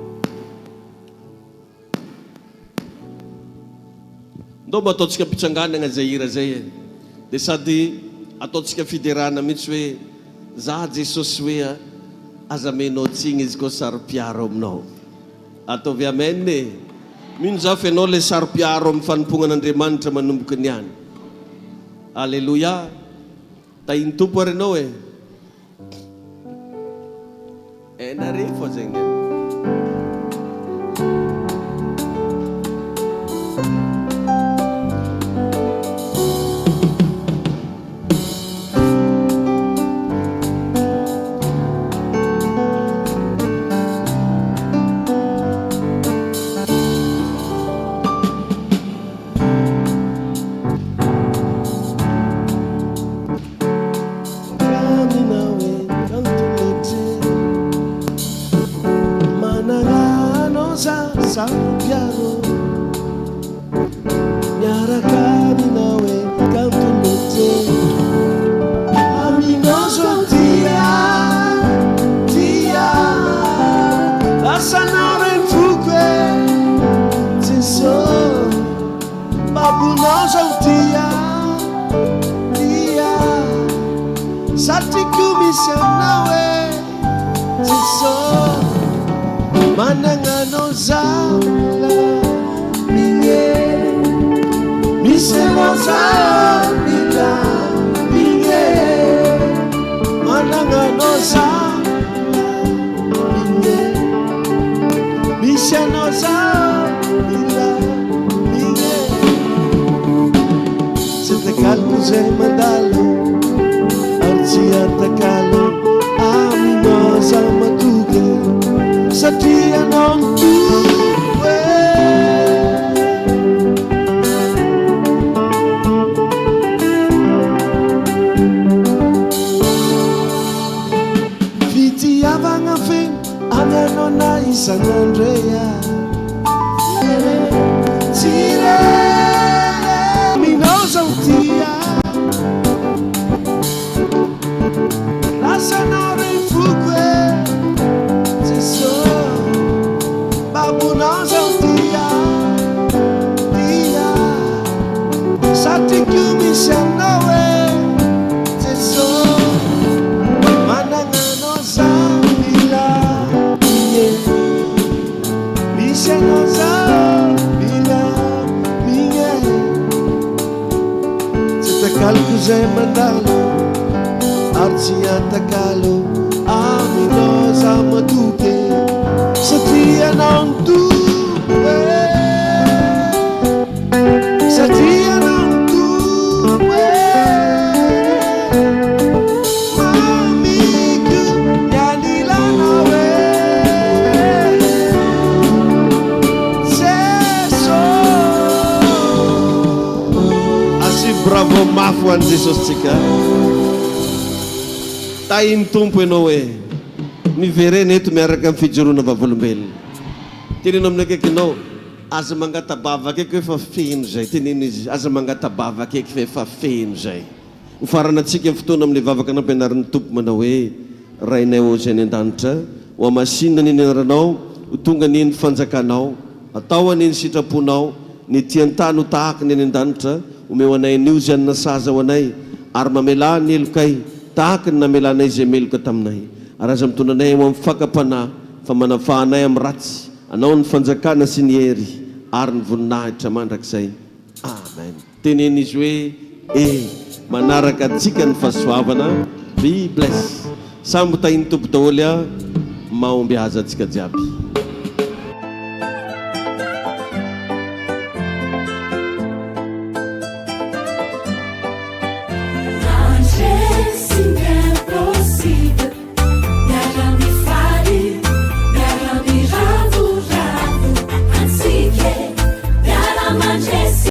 Ndao mba ataontsika am-pitsanganana izay hira izay e! Dia sady ataontsika fiderana mihitsy hoe, Za Jesosy hoe a, aza amenao tsiny izy koa saro-piaro aminao. Ataovy amen e! Mino za fa ianao ilay saro-piaro amin'ny fanompoana an'Andriamanitra manomboka niany. Aleloia! Tahin'ny Tompo ary ianao e! Hainareo fa zegny e. Babonao zao dia dia Satriko misy anao e Jeso Managna anao za milamigny Misy anao za milamigny Managna anao za milamigny Misy anao za milamigny Tsy takaloko izay mandalo Ary tsy atakalo Aminao za matoky Satria ianao no Tompo e Fitiavagna feno Any anao na isan'andro e ah. Tsy re aminao zao tia Lasanao re foko e Jeso Babonao zao tia Tia Satriko misy anao e Jeso Managna anao za mila ie Misy anao za mila mie Tsy takaloko izay mandalo Ary tsy atakalo Aminao za matoky Satria ianao no Tompo e Satria ianao no Tompo e Mamiko ny anilanao e Jeso. Asio bravo mafy ho an'i Jesosy tsika. Tahin'ny Tompo ianao e. Miverena eto miaraka amin'ny fijoroana vavolombelona. Teneno amin'ny akaikinao, aza mangata-bava akaiky hoe efa feno izay. Teneno izy, aza mangata-bava akaiky fa efa feno izay. Hofaranantsika ny fotoana amin'ilay vavaka nampianarin'ny Tompo manao hoe, Rainay ô Izay any an-danitra, hohamasinina anie ny anaranao, ho tonga anie ny fanjakanao, atao anie ny sitraponao, ny ety an-tany ho tahaka ny any an-danitra, omeo anay anio izay hanina sahaza ho anay, ary mamelà ny helokay, tahaka ny namelanay izay meloka taminay. Ary aza mitondra anay ho amin'ny fakam-panahy, fa manafaha anay amin'ny ratsy, Anao ny fanjakana sy ny hery ary ny voninahitra mandrakizay. Amen. Teneno izy hoe eh manaraka antsika ny fahasoavana be bless. Samy ho tahin'ny Tompo daholo a mahombiaza antsika jiaby.